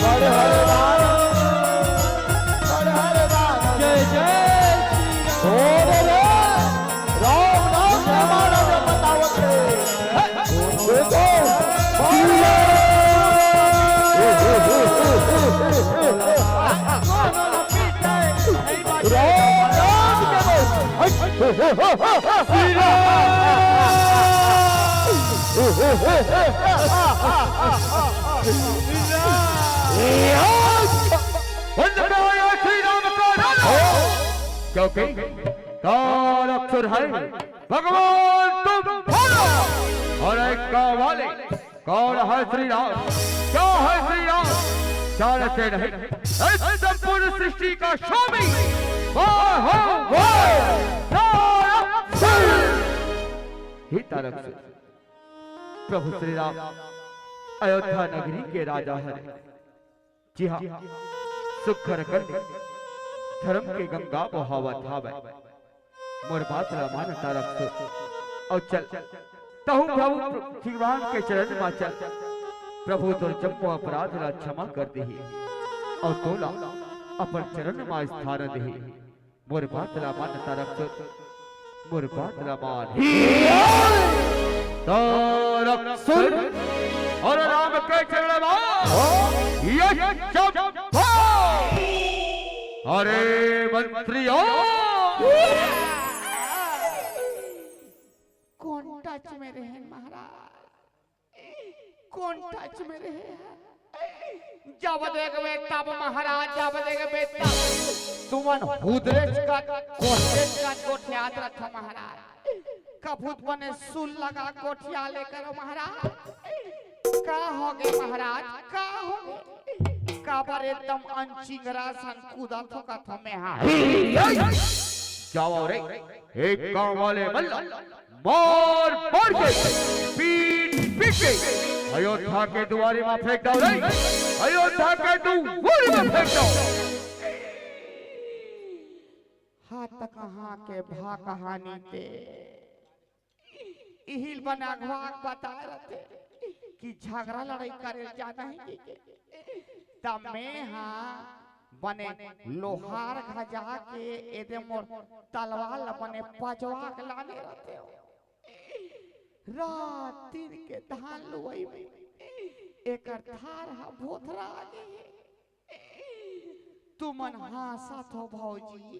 पड़हर दान, पड़हर दान। जय जय श्री राम। राम नाम के माला जपत आवत हे। देखो, राम नाम के बोल। श्री राम। बंद करो श्री राम का नारा। क्योंकि तारक सुर है, भगवान तुम बोलो। और एक गाँव वाले, कौन है श्री राम? क्या है श्री राम? जानते नहीं इस संपूर्ण सृष्टि का स्वामी? वाह हो वाह! तारक सुर। हे तारक सुर, प्रभु श्री राम अयोध्या नगरी के राजा हरे। जी हाँ, सुख रकन धर्म के गंगा बहावत हावय। मोर बात ला मान तारक सुर, अउ चल, तहूँ प्रभु भगवान के चरण मा चल। प्रभु तोर जम्मो अपराध ला क्षमा कर देही, अउ तोला अपन चरण मा स्थान देही। मोर बात ला मान तारक सुर, मोर बात ला मान। तारक सुर और राम के चरण मा ये चंपा। अरे मंत्रियों, कौन टच में रहे महाराज? कौन टच में रहे? जब देखबे तब महाराज, जब देखबे तब। तुमन हुदरेच का, कोठरेच का, गोठियात रथो महाराज। कभू त बने सुल लगा गोठिया ले करो महाराज। का होगे महाराज, का होगे? काबर एकदम अनचिंगरा सन कूदत हो कथो में हा। जाओ रे, एक गांव वाले मन ला मार मार के, पीट पीट के अयोध्या के दुआरी में फेंक दो रे, अयोध्या के दुआरी में फेंक दो। हाथ कहाँ के भा कहानी के इहिल बने अघवा के बताए रथे कि झगरा लड़ाई करे जाना हे कि के। त में हा बने लोहार घजा के एदे मोर तलवार ल बने पजवा के लाने रथे। रात दिन के धान लुवई में एकर धार ह भोथरा गे हे। तुमन हाँसत हो भौजी,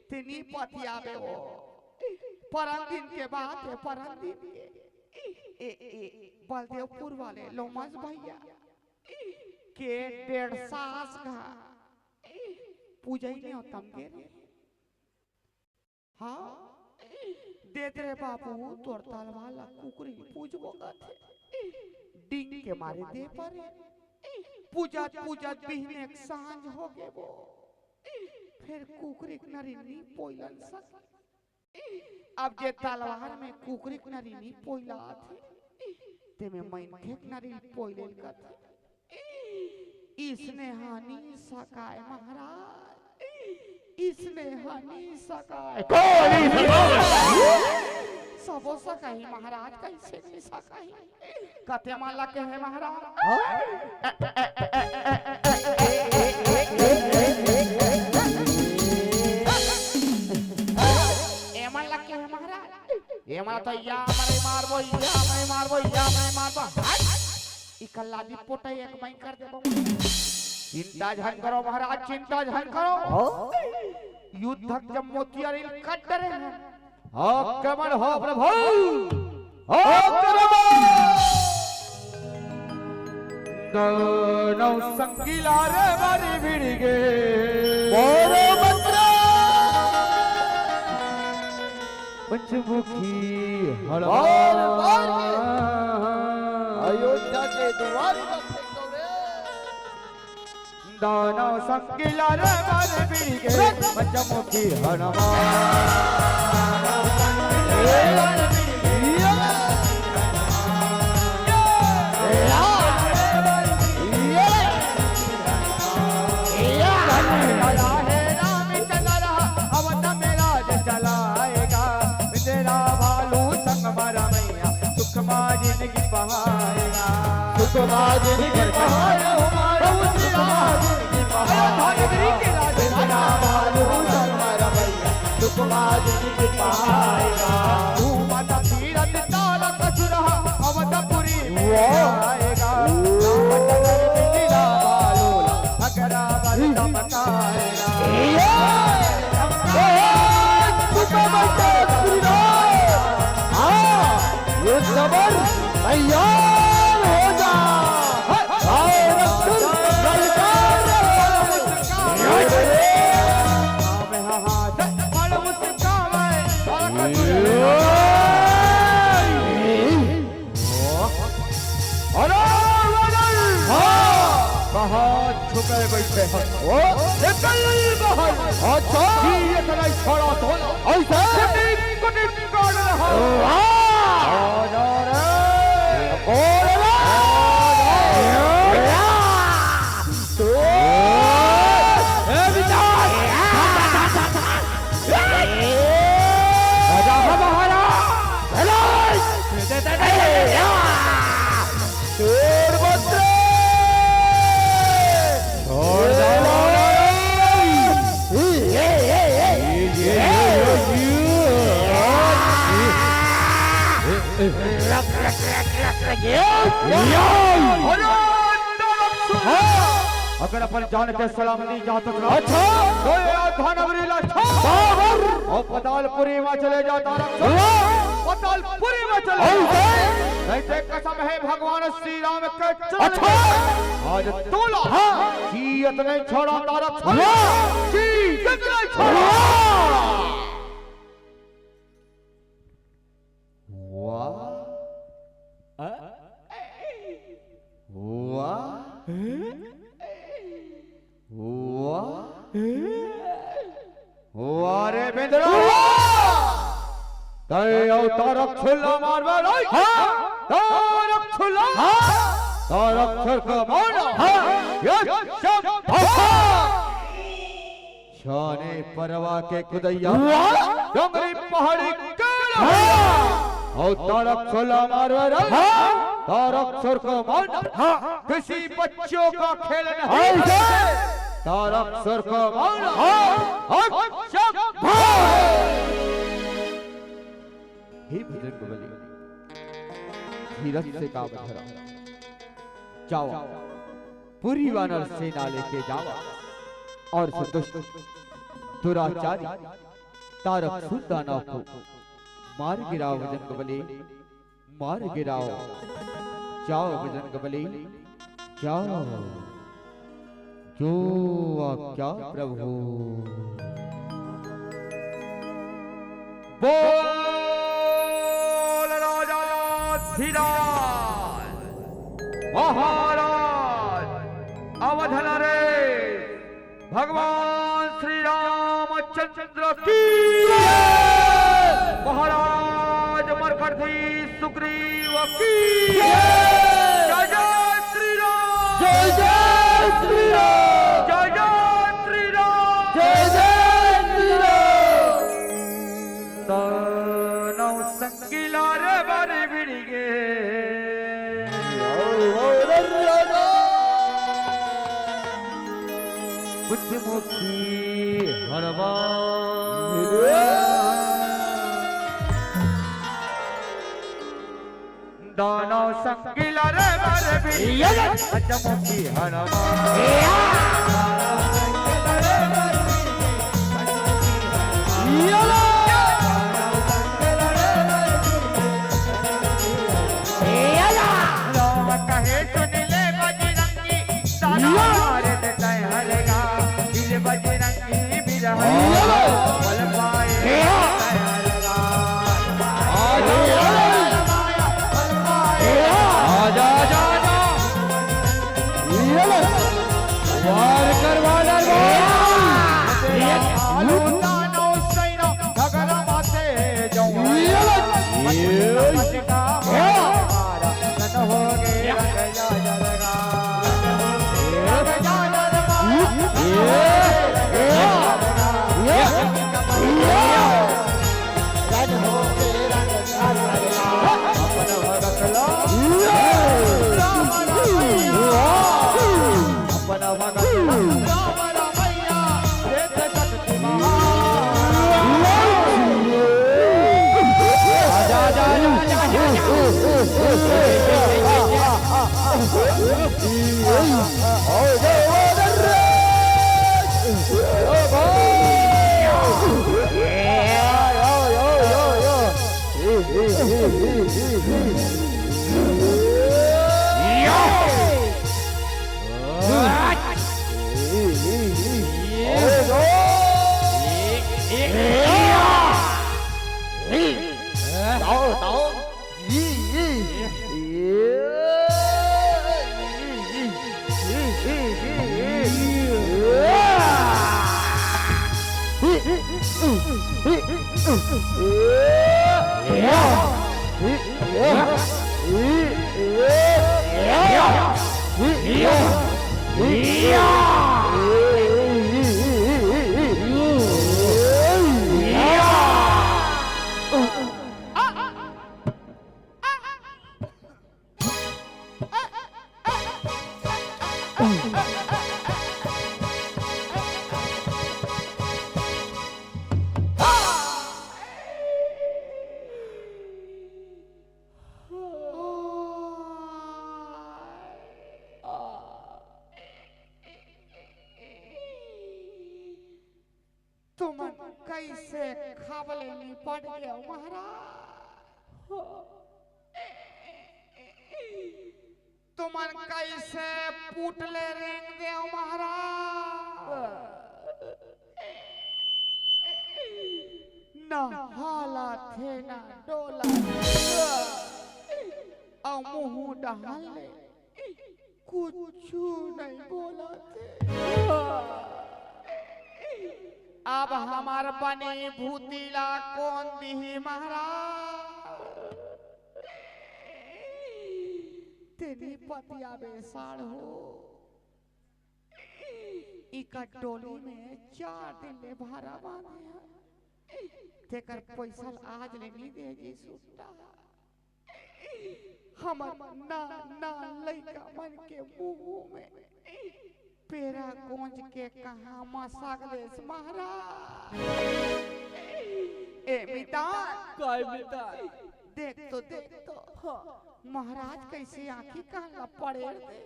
तेनी पतियाबे वो। परन दिन के बात हे, परन दिन के। ए, ए, बलदेवपुर वाले लोमस भैया के डेढ़ सास घा पूजई ने तम गे रे। हाँ, दे दे रे बाबू, तोर तलवार ला कुकरी पूजबो कथे। डींग के मारे दे परे। पूजत पूजत बिहने के सांझ हो गे वो। फेर कुकरी के नरी नी पोइलन सके। अब जे तलवार में कुकरी के नरी नी पोइलात हे, तेमे मनखे के नरी पोइले ल कथे। इसने हानि सकाय महाराज, इसने हानि सकाय। कोई नहीं। सबो सकाही महाराज, कैसे नहीं सकाही? कते मन ला कहे महाराज? एमन ला कहे महाराज? एमन तो या मरे मारबो, या मरे मारबो, या मरे मारबो। हट! इकर लादी पोटा एक मई कर देबो। चिंता झन करो महाराज, चिंता झन करो। युद्धक जब मोतियारिल कट डरे हैं, आक्रमण हो प्रभु, आक्रमण। दानव संगीला रे बारी भिड़ गे। मोर मंत्र। पंचमुखी हनुमान। अयोध्या के दुआर में फेंक दो रे। दानव संगीला रे बारी भिड़ गे, पंचमुखी हनुमान। सुखमा जिंदगी पहाए हमारा, सुखमा जिंदगी पहाए। तेरा बालू शंकर भैया, सुखमा जिंदगी पहाएगा। तू माता तीरथ तारक असुर अवधपुरी में आएगा। राम चंद्र बिजला बालू अगरा बल चमकाएगा। हाँ, ये जबर तैयार हो जा। और रक्षण ललकार रहे। अरे, अरे, हाँ। कहाँ छुपे बैठे हैं? ओ, निकल बाहर। अच्छा। ये इतना ही छोड़ा तोला। ऐसे? कुटी, कुटी काट रहा। वाह। अरे, अरे। बोल रे। तो ए विकास! राजा हमारा! हेलो! छोड़ मत रे! छोड़ दो! ये, ये, ये, ये, ये, ये, ये, ये। अगर अपन जान के सलामती चाहत हो, अच्छा। तो अयोध्या नगरी ला छोड़। बाबर। और पतालपुरी में चले जा तारक। वाह। पतालपुरी में चले जा। ऐसे। नहीं तो कसम है भगवान श्री राम के चरण अच्छा। की। आज तोला। हाँ। जीयत नहीं छोड़ा तारक। वाह। जीयत नहीं छोड़ा। वाह। वाह रे बेंदरा। तय अउ तारक छुल्ला मारबे नहीं। हाँ। तारक छुल्ला। हाँ। तारक छुल्ला मार। हाँ। ये शब्द। हाँ। छाने परवा के कुदैया। वाह। डोंगरी पहाड़ी के। हाँ। अउ तारक छुल्ला मारबे नहीं। हाँ। तारक छुल्ला मार। हाँ। किसी बच्चों का खेल नहीं। हाँ। तारक छुल्ला मार। हाँ। हे बजरंग बली, धीरज से काम धरा। जावा, पूरी वानर सेना लेके जावा अउ उस दुष्ट दुराचारी तारक छुल्ला दानव को मार गिरावा बजरंग बली। मार गिरावा। जावा बजरंग बली, जावा। जो आज्ञा प्रभु। बोल राजा धीराज महाराज अवध नरेश भगवान श्री रामचंद्र की। महाराज मरकटधीश सुग्रीव की। जय जय श्री राम। जय जय श्री राम। जय जय श्री राम। जय जय श्री राम। दानव संगिला रे बारी बिड़िगे। पंचमुखी हनुमान। दानव संगिला रे बारे बिड़िगे। पंचमुखी हनुमान। लोग कहे सुन ले बजरंगी, सारा मार देता है हलगा। बीर बजरंगी, बीर हनुमान, बल पाए देता है हलगा। आजा, आजा, आजा, आजा। वार कर, वार कर, वार। आलो दानव सैना, घगरा माथे जाऊं। तुमन कइसे खाबले निपट गेव महाराज? तुमन कइसे पुटले रेंग देव महाराज? न हालत हे, न डोलत हे। अउ मुहूं डहर ले कुछु नइ बोलत हे। अब हमर बनी भूती ला कोन दिही महाराज? तेनी पतिया बेसाड़ हो। इकर डोली में चार दिन ले भारा बांधे हन। तेकर पइसा ल आज ले नी दे जी सुट्टा। हमर ना ना लइका मन के मुंह में पेरा गोंज के कहा मसक देस महाराज। ए मितान, काय मितान? देख तो, देख तो। हाँ। महाराज कइसे आंखी कान ला पड़ेर दे।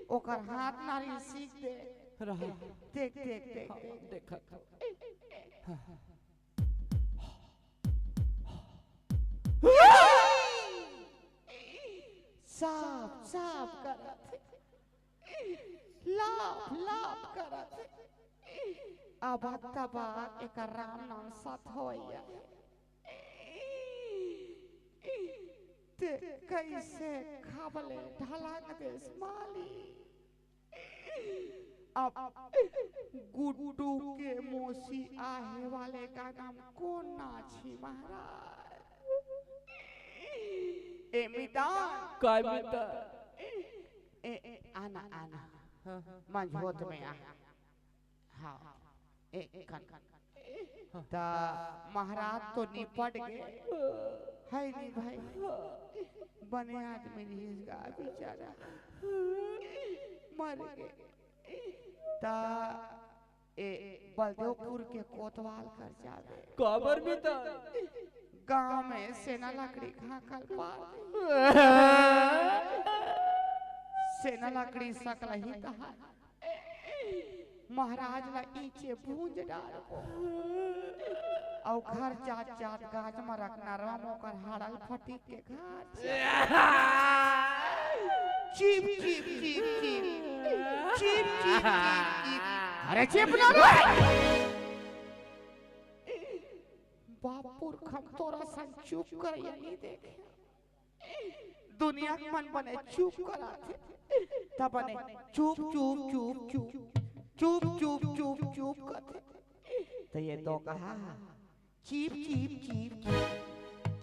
ओकर हाथ नारी सीख दे। रहा। देख, देख, देख, हाँ, देख। देखत हो। साफ, साफ करत हे। लाफ, लाफ करत हे। अब तबा एकर राम नाम सत होइया। ते कइसे खबले ढलक देस माली। अब गुड्डू के मौसी आहे वाले गाना म कोन नाची महाराज? ए मितान। काय मितान? ए, ए, आना, आना। हाँ, हाँ। मंझोत में आ। हाँ। ए, कन, कन। त महाराज तो निपट गे, है नी भाई? बने आदमी रिहिस गा बेचारा, मर गे। त ए बलदेवपुर के कोतवाल कर जाबे। काबर मितान? गांव में सेना लकड़ी घाकल पार। सेना लकड़ी सकलही तहार। महाराज ला ईंचे भूंज डारबो। अउ घर जात जात गाज म रख नरवा म ओकर हाड़ल फटीक के घर चल। चीप, चीप, चीप, चीप। चीप, चीप, चीप, चीप। अरे चीप ना रे। बाप पुरखा तोरा सन चुप कर, ये नहीं देखे। दुनिया के मन बने चुप कराथे, त बने चुप, चुप, चुप, चुप, चुप, चुप, चुप, चुप करथे। त ये तो कहा, चीप, चीप, चीप, चीप,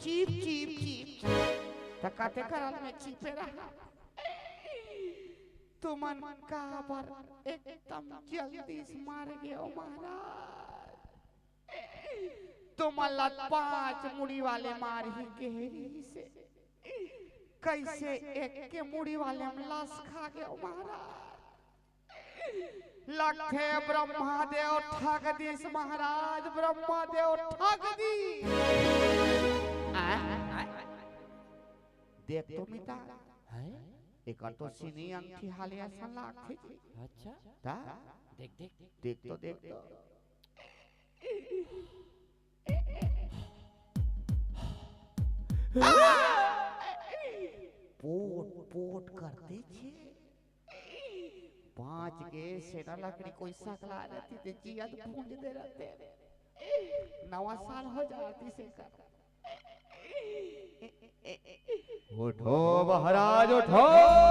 चीप, चीप, चीप, त कते करल में चीपे रहा। तुमन काबर एकदम जल्दी से मर गेव महाराज? तुमन ला पांच मुड़ी वाले मारही केहे रिहिसे, कइसे एक के मुड़ी वाले म लस खा गेव महाराज? लगथे ब्रह्मा देव ठग दिस महाराज, ब्रह्मा देव ठग दिस। आ? देख तो मितान, हैं? एकर तो सीनी अंगठी हाले असन लागथे जी। अच्छा। त? देख, देख। देख तो, देख तो। पोट, पोट करथे छे। पांच के सेना लकड़ी कोई सकला रहती ते जियत भूंज दे रहते। नवा साल हो जाती से कर। उठो महाराज, उठो।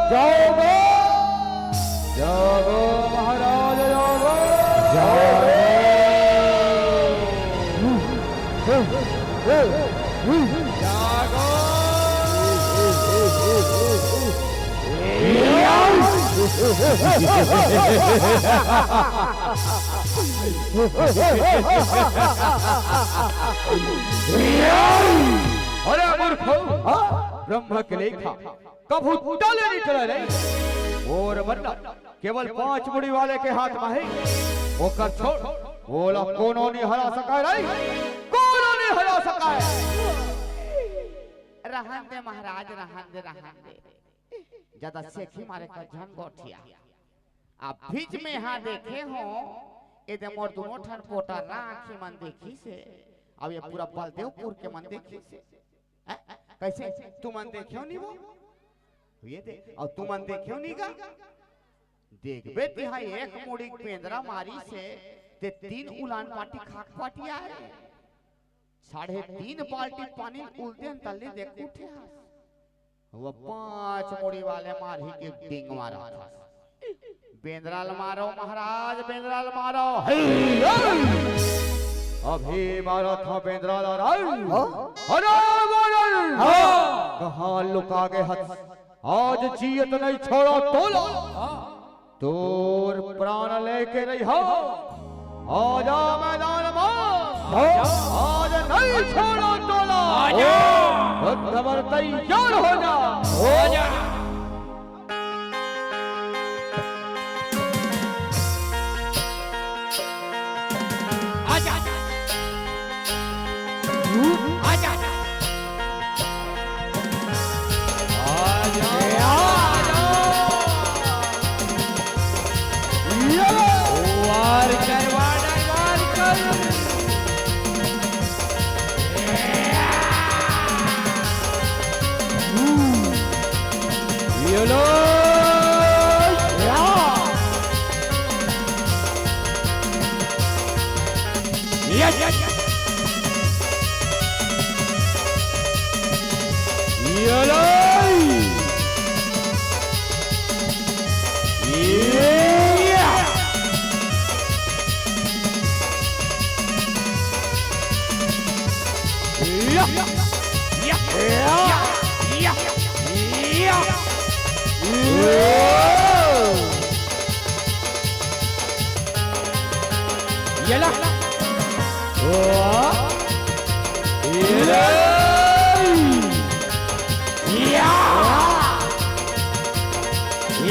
जाओ बे। जागो महाराज, जागो। जागो। जागो। अरे मूर्खो, ब्रह्मा के लेखा कभू टले नइ टले रे। ओर मरना केवल पांच मुड़ी वाले के हाथ म हे। ओकर छोड़, ओला कोनो नइ हरा सकय रे, कोनो नइ हरा सकय। रहन दे महाराज, रहन दे, रहन दे। जादा सेखी मारे कर झन गोठिया। अब बीच में हा देखे हो, एदे मोर दुनो ठन पोटा राखी मन देखिसे, अब ये पूरा बलदेवपुर के मन देखिसे। हैं? कइसे? तुमन देखेव नी वो? ये दे, अउ तुमन देखेव नी गा? देखबे तिहां एक मुड़ी बेंदरा मारिसे, ते तीन उलान पाटी खाक पाटी आय। साढ़े तीन बाल्टी पानी उलदेन तल्ली देख उठे हस। वो पांच मुड़ी वाले मारही के डिंग मारत हस। बेंदरा ल मारो महाराज, बेंदरा ल मारो। हे, हे। अभी मारत हंव बेंदरा ल रे। हाँ? अरे बोल। हाँ। कहाँ लुका गे हस? आज जियत नहीं छोड़ों तोला। तोर प्राण लेके रहिहंव। आजा मैदान म। हाँ। आज नहीं छोड़ों तोला। आजा। एकदम तैयार हो जा। आजा। आजा। आजा। आजा। वार कर, वार, वार कर। ये लो। या। या, या, या। ये लो। या। या। या। या। या। या। येला। ओ। येला। या।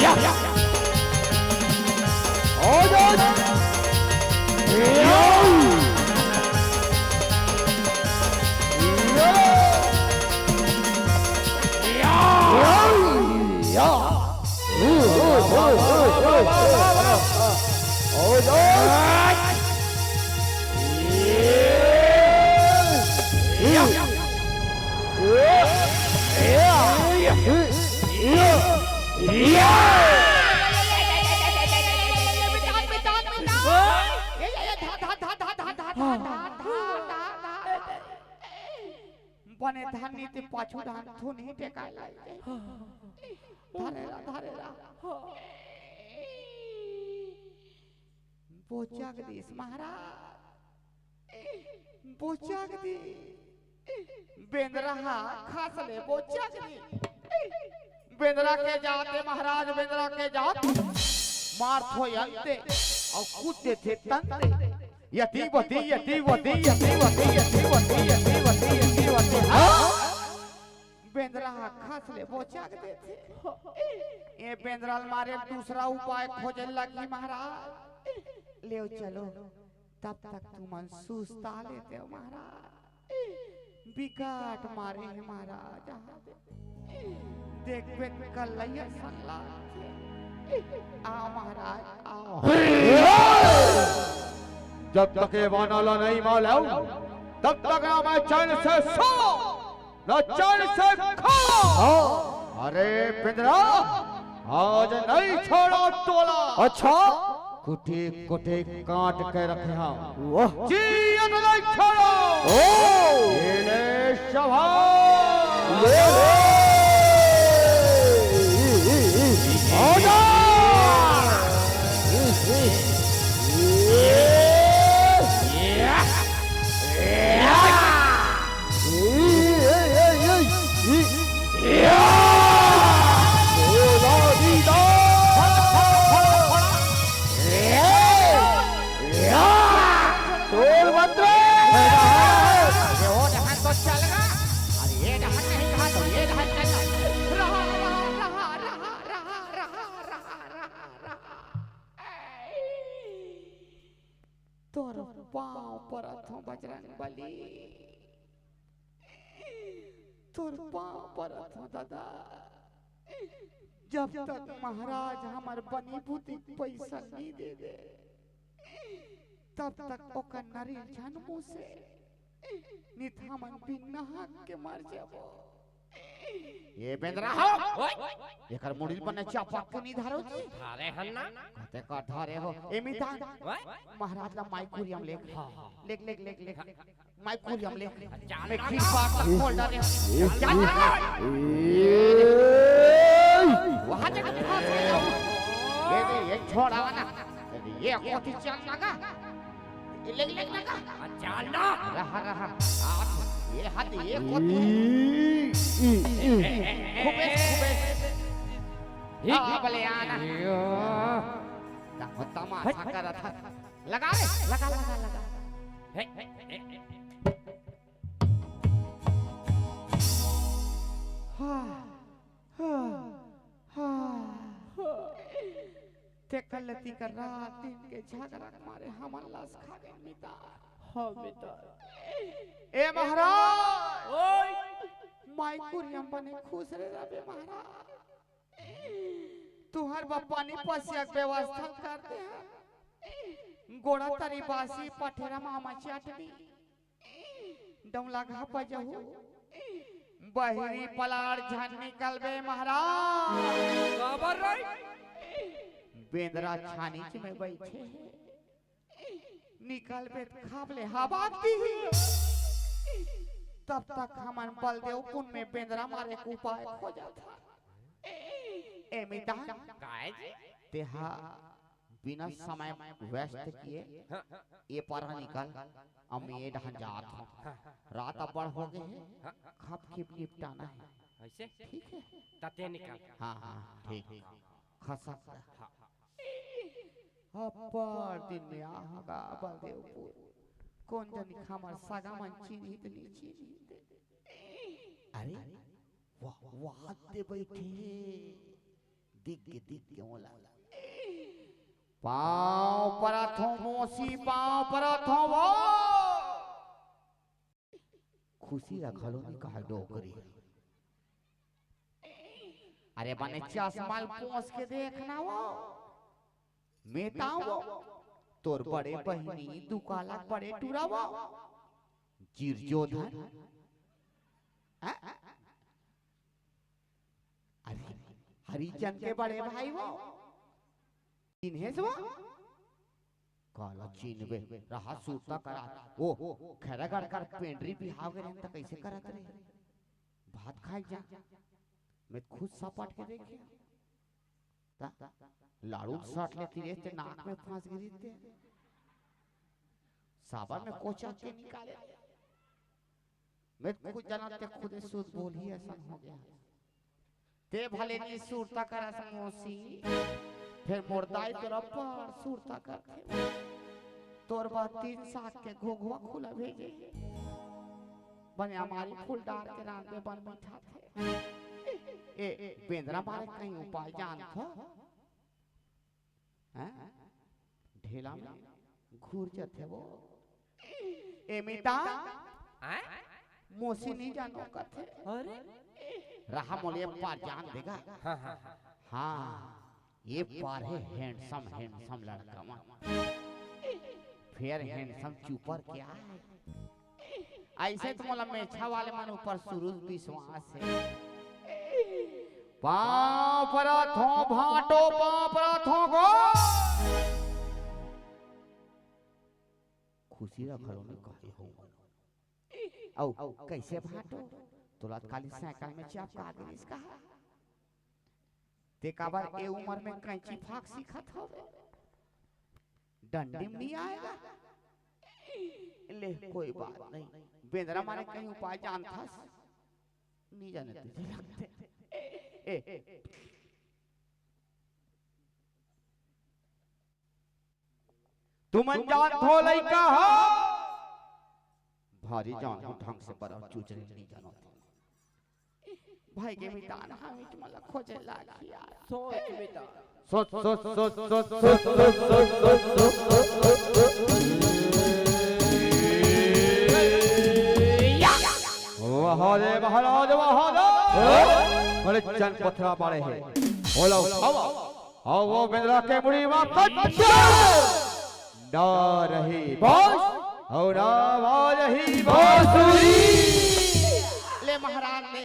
या। ओ, या। या। या। बने धन्नी ते पाछू डाहन थुनही टेकाय लागे। धरे रह, धरे रह। बोचक दिस महाराज, बोचक दिस। बेंदरा ह खस ले बोचक दिस। बेंदरा के जात ए महाराज, बेंदरा के जात। मारथो अंते अउ कूद देथे तंते। यति वति, यति वति, यति वति, यति वति, यति वति, यति वति। हाँ? बेंदरा ह खस ले बोचक देथे। ए बेंदरा ल मारे दूसरा उपाय खोजे लगही महाराज। लेव चलो, तब तक तुमन सुस्ता लेतेव महाराज। बिकट मारे हे महाराज। देखबे कल्लैया सन लागथे। आओ महाराज, आओ। जब तक ए बाना ला नहीं मालूम, तब तक ना मैं चैन से सो, ना चैन से खो। हाँ। अरे बेंदरा, आज नहीं छोड़ों तोला। अच्छा। कुटी कुटी काट के रखे हंव। वाह। जियत नहीं छोड़ों। ओ। ये ले शाबाश। ले, ले। आजा। तोर मंत्र। अरे वो डहर तो चल गा। अरे ये डहर नहीं कहा तो ये डहर चल गा। रहा, रहा, रहा। तोर पाँव परत हंव बजरंग बली, तोर पाँव परत हंव दादा। जब तक महाराज हमर बनी बुती के पइसा नी दे दे, तब तक ओकर नरी झन मूसे, नित हमन बिन्ना हक के मर जाबो। ये बेंदरा हो। ओए। एकर मुड़ी ल बने चपक के नी धरो जी। धरे हन ना। कते का धरे हो। ए मितान। ओए। महाराज ला माई कुरियम लेख। हाँ, हाँ। लेख, लेख, लेख, लेख। माई कुरियम लेख। जान मैं ना। खींच पाक ला खोल डारे। जान ना। वहाँ जाके फंस गया। ये दे, ये छोड़ा ना। ये दे, ये कोठी चल लगा। ये ले, ले लगा। आ, चल ना। रहा, रहा। आप, ये हाथ, ये कोठी। खूबे, खूबे। ही। हाँ, भले आना। यो। तमाशा करत है। लगा रे, लगा, लगा, लगा। हे, हे, हे। हाँ, हाँ, हाँ। ते कलती कर रात दिन के झगड़ा के मारे हमन लास खा गए मितान। हाँ मितान। ए महाराज। ओए। माई कुरियम बने खुश रे रबे महाराज। तुहर बर पानी पसिया के व्यवस्था कर दे। गोड़ा तरी बासी पठेरा मामा चटनी। डौला घा पजहू। बहिरी पलार झन निकलबे महाराज। काबर रे? बेंदरा छानी च में बैठे हे। निकलबे त खाब ले हवा दी। तब तक हमन बलदेवपुर में बेंदरा मारे के उपाय खोजत हन। ए मितान, काय जी? तेहा बिना समय व्यस्त किए हाँ। ये पारा निकल, हम ये डहन जात हूँ। हाँ। रात अब्बड़ हो गए है, हाँ। खप खिप निपटाना है। ऐसे? ठीक है। तते निकल। हाँ, हाँ, ठीक। खसक। हाँ। अब्बड़ दिन में आहा गा बलदेवपुर। कोन जनी हमर सगा मन चिन्हित नी चिन्हित। अरे, वाह, वाह, दे बैठे। दिख गे, दिख गे ओला। पाँव परत हों मौसी, पाँव परत हों वो। खुशी ला घलो नी कहा डोकरी। अरे बने चश्मा ल पोंछ के देखना वो। मेताओ वो। तोर बड़े बहिनी दुकाला बड़े टूरा वो। जिरजोधन। आ? अरे हरिचंद के बड़े भाई वो। चिन्हेस वो? काला चिन्हबे, रहा सुरता करा। ओ, खैरागढ़ कर पेंडरी बिहाव के रहन त कइसे करत रहे? भात खाए जा। मैं खुद सपाट के देखे। त लाड़ू सट लेती रे, ते नाक में फंस गिरी ते। साबर में कोचा के निकाले। मैं खुद जानत ते खुदे सुध बोलही असन हो गया। ते भले नी सुरता करस मौसी, फेर मोर दाई तोर अब्बड़ सुरता करथे। तोर बर तीन साग के घोघवा खुला भेजे हे। बने अमारी फूल डार के रांधे बन बैठा थे। ए, बेंदरा मारे कहीं उपाय जानथो? हैं? ढेला में घुर जाथे वो। ए मिता, हैं? मोसी नी जानो कथे। अरे? रहा मोले पार जान देगा। हाँ, हाँ, हाँ। हाँ, ये पार है handsome, handsome लड़का मन। फेयर हैंडसम चुपर क्या है? अइसे तो मोला मेछा वाले मन ऊपर सुरू विश्वास हे। पाँव परत हों भांटो, पाँव परत हों गो। खुशी ला घलो नी कहे हो। अउ कइसे भांटो? तोला काली साइकिल में चपका गिरिस कहा। ते काबर ए उमर में कैंची फाक सीखत हवे? डंडी में नी आएगा। ले, कोई बात नहीं। बेंदरा मारे कहीं उपाय जानथस? नी जाने तुझे लगते। ए, तुमन जानथो लइका हो? भारी जान हो ढंग से बड़ा चुचरी नी जानो। भाई के मितान हम इच मला खोजे लागी यार। सोच मितान। सोच, सोच, सोच। वाह रे महाराज, वाह रे। बड़े चन पथरा पड़े हे। बोलो, आवा। अउ वो बेंदरा के मुड़ी मा कच्चा। ना रही बांस, अउ ना बाजही बांसुरी। ले महाराज ले,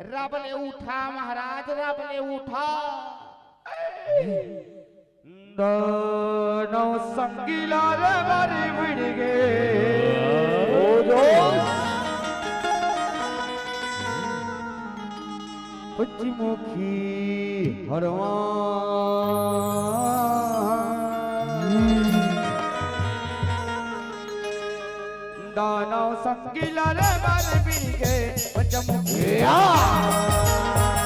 रब ले उठा महाराज, रब ले उठा। दानव संगीला रे बारी बिड़ गे। ओ जो। पंचमुखी। हरवा दानव संगी लड़े बर बीगे पंचमुखी। या।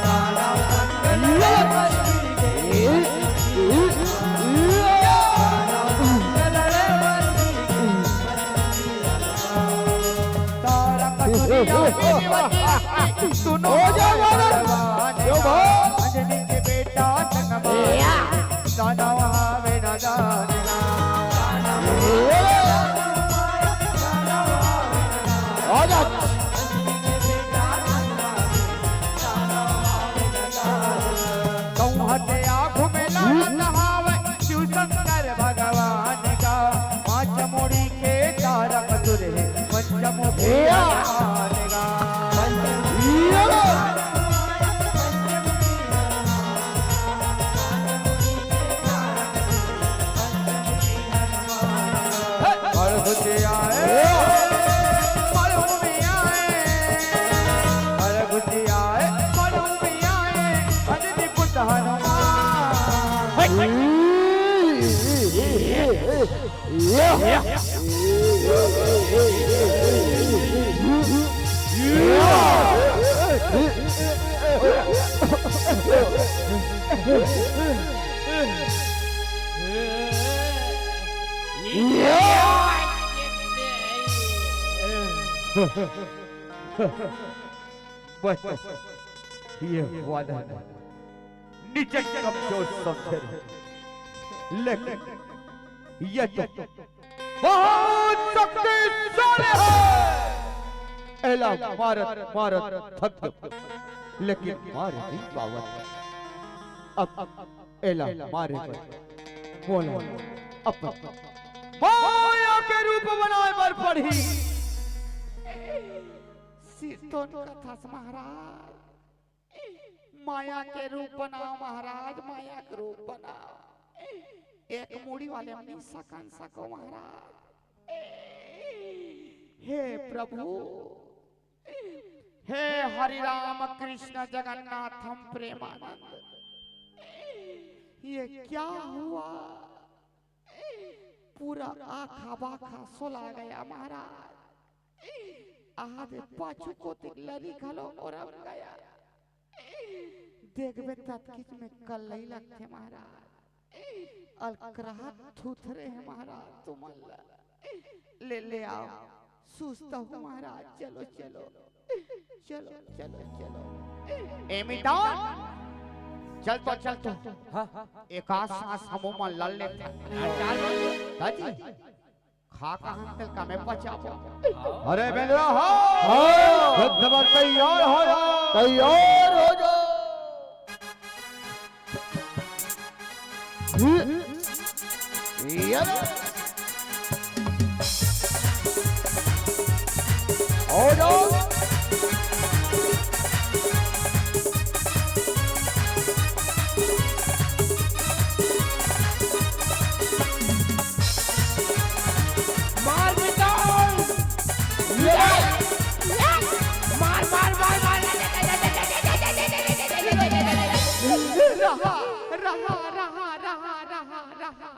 दानव संगी लड़े बर बीगे। तारा कस्तूरिया मेरी वजह से सुनो हो जा, हो जा। भगवान यो का भाई। अंजनी के बेटा चंद्रमा। या। दानव आवे ना जाने ना। आ जा। कहूँ हटे आँख में लागत हावे शिव शंकर भगवान का। पाँच मुड़ी के तारक तुरे पंचमुखी या। हनुमान का। या। अरे खुशी आए, मालूम भी आए, अरे खुशी आए, मालूम भी आए, अदिति पुत्र हनुमान। बस, ये वादा है। निजे कमजोर समझे रहे, लेकिन ये तो बहुत शक्तिशाली है। एला मारत मारत थक गयो, लेकिन मार नहीं पावत। अब एला मारे बर मोला अपन माया के रूप बनाए बर पड़ही। सिरतोन कथस महाराज, माया के रूप बनाओ महाराज, माया के रूप बनाओ। एक मुड़ी वाले मन नइ सकन सको महाराज। हे प्रभु, हे हरि राम कृष्ण जगन्नाथ हम प्रेमानंद, ये क्या हुआ? पूरा आखा बाखा सोला गया महाराज। आदे पाछू कोती लरी घलो ओरम गया। देखबे ततकिच में कल्लई लगथे महाराज। अलकराहत थुथरे हे महाराज तुमन ला। ले, ले आओ। सुस्त हूँ महाराज, चलो, चलो। चलो, चलो, चलो। ए मितान, चल तो, चल तो। हाँ, हाँ, हाँ। एकाध सांस हमू मन लड़ लेथन। हाँ, चल। दाजी, खा कहाँ तेल कमे पचाबो। अरे बेंदरा, हाँ। हाँ। एकदम तैयार हो जा। तैयार हो जा। ये लो। हो जाओ। मार मिटाओ। ये। मार, मार, मार, मार। रहा, रहा, रहा, रहा, रहा।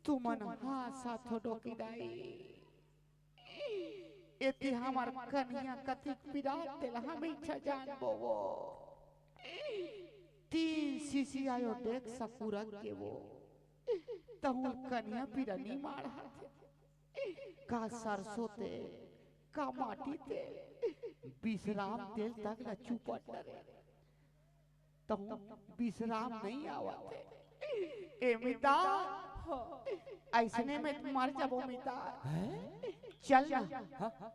तुमन हाँसत हो डोकी दाई। एती हमर कनिहा कतिक पिरात तेला हमेशा जानबो वो। तीन सीसी आयो डेग सकुरक के वो। तहूँ कनिहा पिरा नी माढ़त। का सरसों तेल, का माटी तेल, विश्राम तेल तक ल चुपट डरे। तहूँ विश्राम नइ आवत हे। ए मिता, अइसने में मर जाबो मिता। हैं? चल ना। हाँ, हाँ।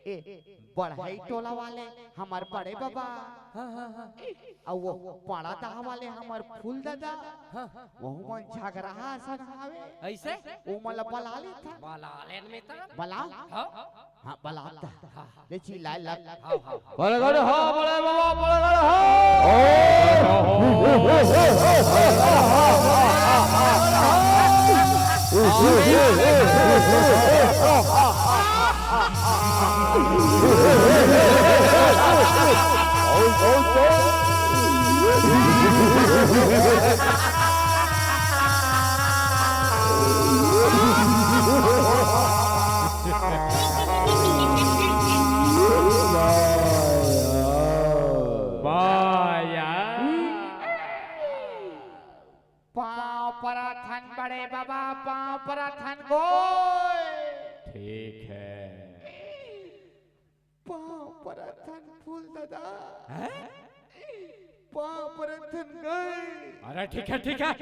ए, बढ़ई टोला वाले हमर बड़े बबा। हाँ, हाँ, हाँ। अउ वो पाड़ा दहा वाले हमर फूल ददा। हाँ, हाँ। वहू मन झगरा असन हावे। अइसे? वो मन ला बला लेथन। बला लेन मिता। बला? हाँ। हाँ, बला ता। हाँ। ले चिल्लाए लग। हाँ, हाँ, हाँ। परगट हो, बड़े बबा, परगट हो। वाह यार। पाँव परत हन बड़े बाबा, पाँव परत हन गोय। ठीक है। पाँव परत हन फूल दादा। हैं? पाँव परत हन गोय। अरे ठीक है, ठीक है।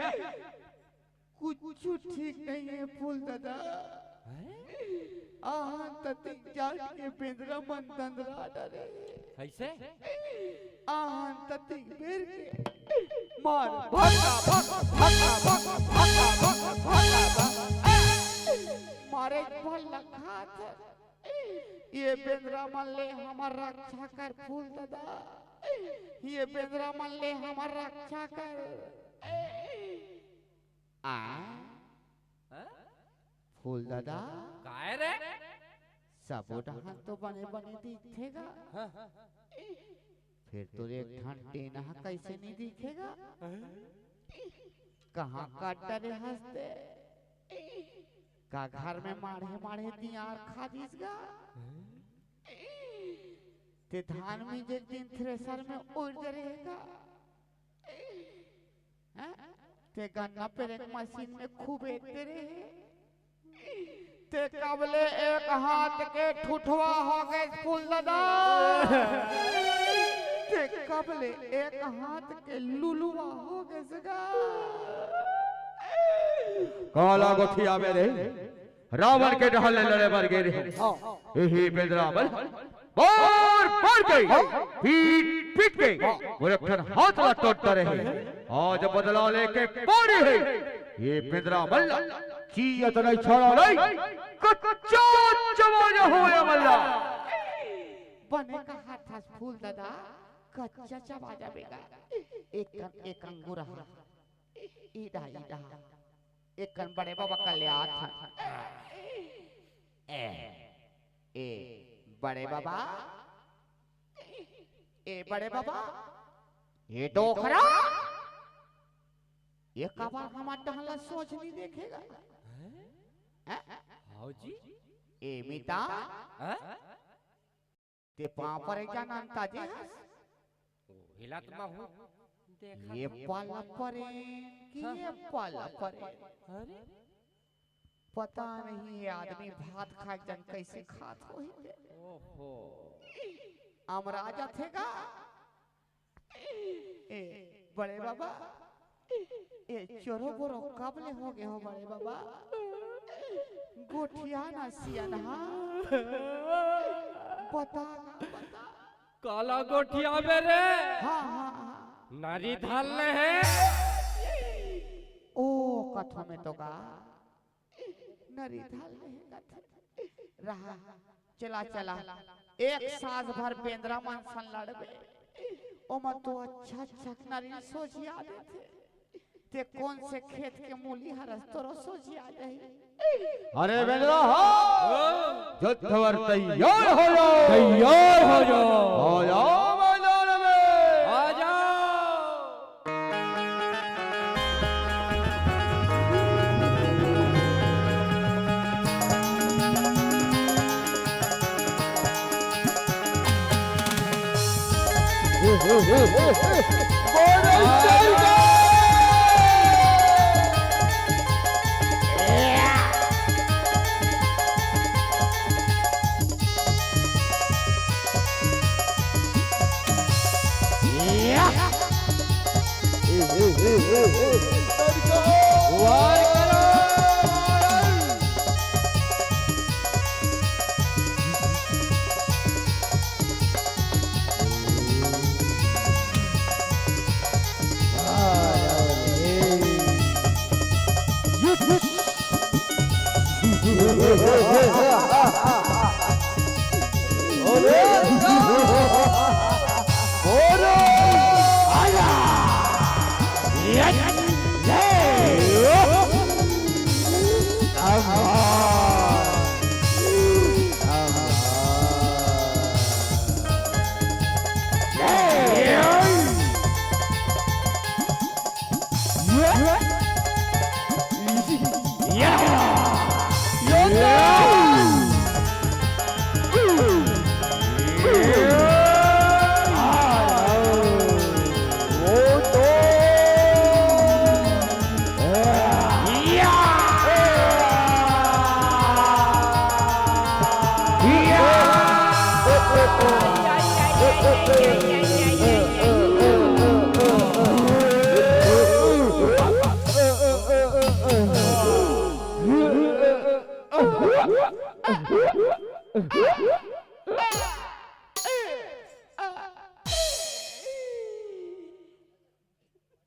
कुछ ठीक नहीं है फूल दादा। हैं? आहन ततिक जाट के बेंदरा मन दंदरा डरे। कैसे? आहन ततिक बेर के मार भक्का भक्का भक्का भक्का भक्का भक्का भक्का भक्का। मारे भल्ला खात। ये बेंदरा मन ले हमर रक्षा कर फूल दादा। ये बेंदरा मन ले हमर रक्षा कर। आ? हाँ? फूल दादा, काय रे? सबो डहर तो बने बने दिखथे गा। हाँ। फिर तोर एक ठन टेना ह कइसे नहीं दिखे गा? हाँ। कहाँ काट डरे हस ते? का घर में माढ़े माढ़े दियार खा दिस गा? हाँ। ते धान मिंजे के दिन थ्रेसर में ओर दे रहे गा? हैं? ते गन्ना पेरे के मशीन में खूब एते रहे। ते कब ले एक हाथ के ठुठवा हो गए फूल दादा। ते कब ले एक हाथ के लुलुआ हो गए सगा। काला गोठिया में रहे, रावण के डहर ले लड़े बर गे रहे। हाँ। यही बेंदरा मन बार बार के पीट पीट के मोर एक ठन हाथ ला टोट डरे हे। आज बदला लेके पारी हे। ये बेंदरा मन ला जियत नहीं छोड़ा नहीं, कच्चा चबा जाहूं ये मन ला। बने कहाथस फूल दादा, कच्चा चबा जाबे गा। एक कन, एक अंगूर हा। इडा, इडा। एक कन बड़े बाबा कल्याण। ए, ए, बड़े बाबा, ए बड़े बाबा, ये डोकरा, ये काबर हमर डहर ला सोच नहीं देखे गा? हैं? हैं? हाव जी। ए मिता, हैं? ते पाँव परे जानन ताजे हस? ओ, हिलत मा हूँ। देखत ये हूँ। पाला परे कि हाँ। ये पाला परे? अरे? पता नहीं ये आदमी भात खाए जन कैसे खात होही ते। ओहो। अमरा जाथे गा। ए, बड़े बाबा, ए, चोरो बोरो कब ले हो गए हो बड़े बाबा? गोठिया ना सियन हा। बता, बता। काला गोठिया में रे। हाँ, हाँ, हाँ। नारी धर ले हे। ओ, कथो में तो गा। नरी धर ले हे कथे। रहा, चला, चला। एक साँझ भर बेंदरा मन सन लड़बे। ओमा तो अच्छा, अच्छा नरी सोझिया देथे। ते कोन से खेत के मूली हरस तोरो सोझिया जाही। अरे बेंदरा हो, युद्ध बर तैयार हो जाओ। तैयार हो जाओ। आ जाओ मैदान में। आ जाओ।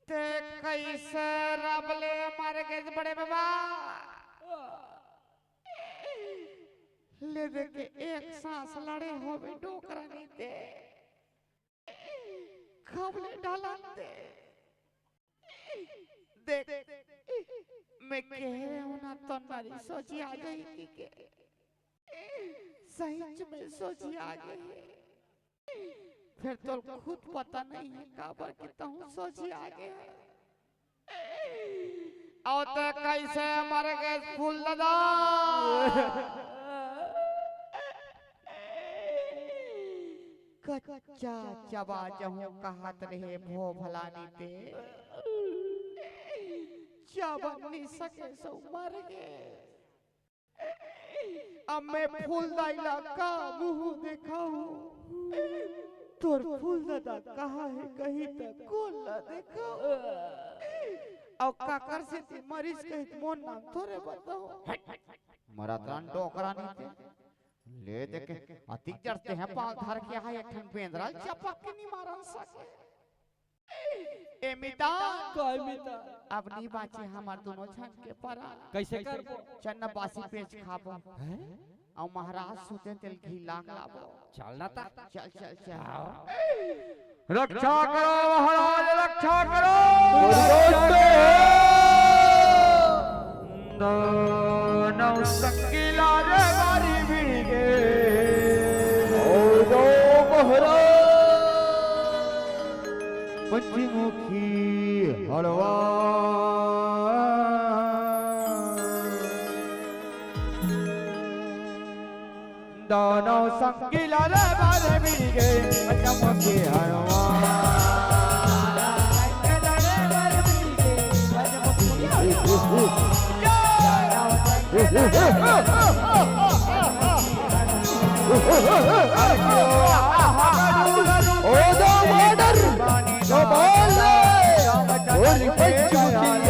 ते कइसे रब ले मर गेस बड़े बाबा? ले दे के एक सांस लड़े होबे डोकरा नी ते। खबले ढलन दे। देख, मैं कहे रहे हूँ ना, तो नारी सोझी आ जाही के। सही में सोझी आ गे हे। फेर तोल खुद पता नहीं हे काबर के तहूँ सोझी आ गे हे। अउ ते कइसे मर गेस फूल ददा? कच्चा चबा जहूँ कहत रहे भो भलानी ते। चबा नी सकेस अउ मर गेस। अब मैं फूल दाई ला का मुँह देखाहूँ? तोर फूल ददा कहाँ हे कही त कोन ला देखाहूँ? अउ काकर सेती मरिस कही त मोर नाम थोरे बताहूँ। मरत रहन डोकरा नी ते। ले दे के अतिक जरते हैं पाल धर के हा एक ठन बेंदरा ल चपक के नी मारन सके। ए मितान। काय मितान? अब नी बाँचे हमर दूनों झन के परान। कइसे करबो? चल न बासी पेज खाबो। हैं? अउ महाराज सुते तेल घी लाग लाबो। चल ना ता। चल, चल, चल। रक्षा करो महाराज, रक्षा करो। दोनों संगीला रे मारी मिल गे। ओ दो महाराज। पंचमुखी हलवा। दोनों संगीला रे बारे मिल गे, पंचमुखी हलवा। ओ दो मर्डर, दो बॉल, और पंचमुखी औलाद।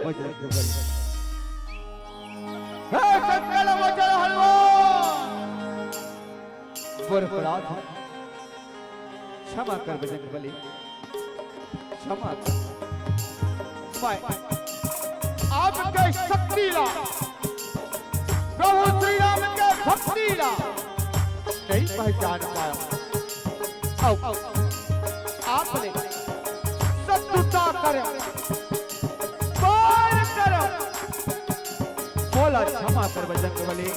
बजरंग बली। हे शंकर वज्र हनुमान। बड़ अपराध हे। क्षमा कर बजरंग बली, क्षमा कर। मैं आपके शक्ति ला, प्रभु श्री राम के भक्ति ला नहीं पहचान पाया। अउ आपने शत्रुता करे, बैर करे, मोला क्षमा कर बजरंग बली।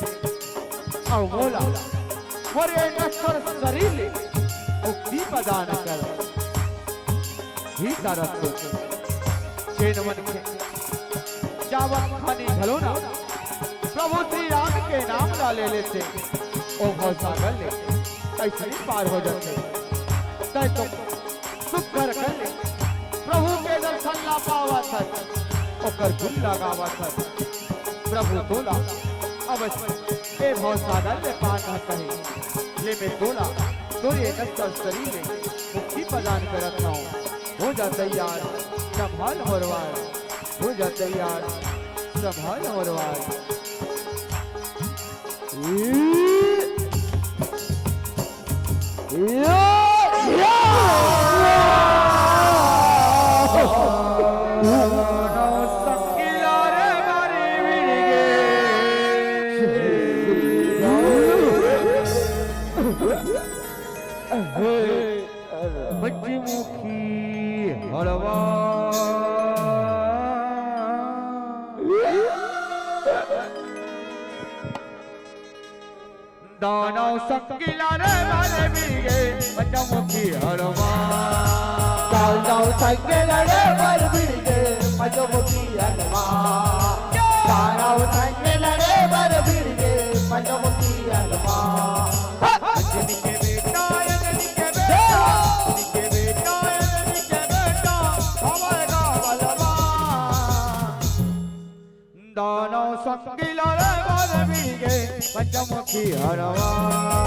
अउ मोला मोर ए नश्वर शरीर ले मुक्ति प्रदान कर। हे सारथी, जेन मनखे जावत खानी घलो ना प्रभु श्री राम के नाम ला ले लेथे, ओ भवसागर ले अइसने पार हो जाथे। तैं तो सुघर कर ले, प्रभु के दर्शन ला पावत हस, ओकर गुण ला गावत हस। प्रभु तोला अवश्य ए भवसागर ले पार न कहे। ले मैं तोला तोर ए नश्वर शरीर ले मुक्ति प्रदान करत हंव। हो जा तैयार, संभाल मोर वार। हो जा तैयार, संभाल मोर वार। पंचमुखी हरवा। दानव संग लड़े बर भिड़गे पंचमुखी हनुमान। दानव संग लड़े बर भिड़गे पंचमुखी हनुमान। दानव संग लड़े बर भिड़गे पंचमुखी हनुमान। अंजनी के बेटा, अंजनी के बेटा, अंजनी के बेटा, अंजनी के बेटा, हमारे गाँव वाला। दानव संग लड़े बर भिड़गे पंचमुखी हनुमान।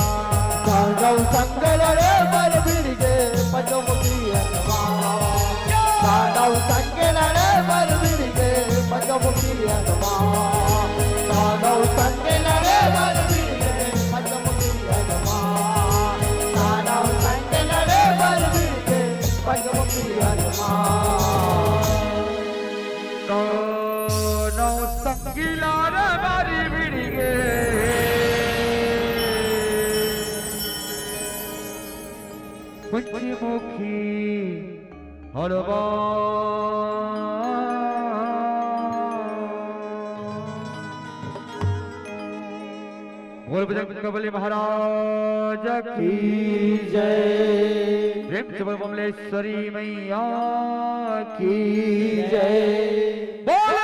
दानव संग लड़े बर भिड़गे पंचमुखी हनुमान। दानव संग लड़े बर भिड़गे पंचमुखी हनुमान। दानव संग लड़े बर भिड़गे पंचमुखी हनुमान। दानव संग लड़े बर भिड़गे पंचमुखी हनुमान। दानव संग लड़े बर भिड़गे पंचमुखी हनुमान। बोल बजरंग बली महाराज की जय। प्रेम से बोल बमलेश्वरी मैया की जय। बोल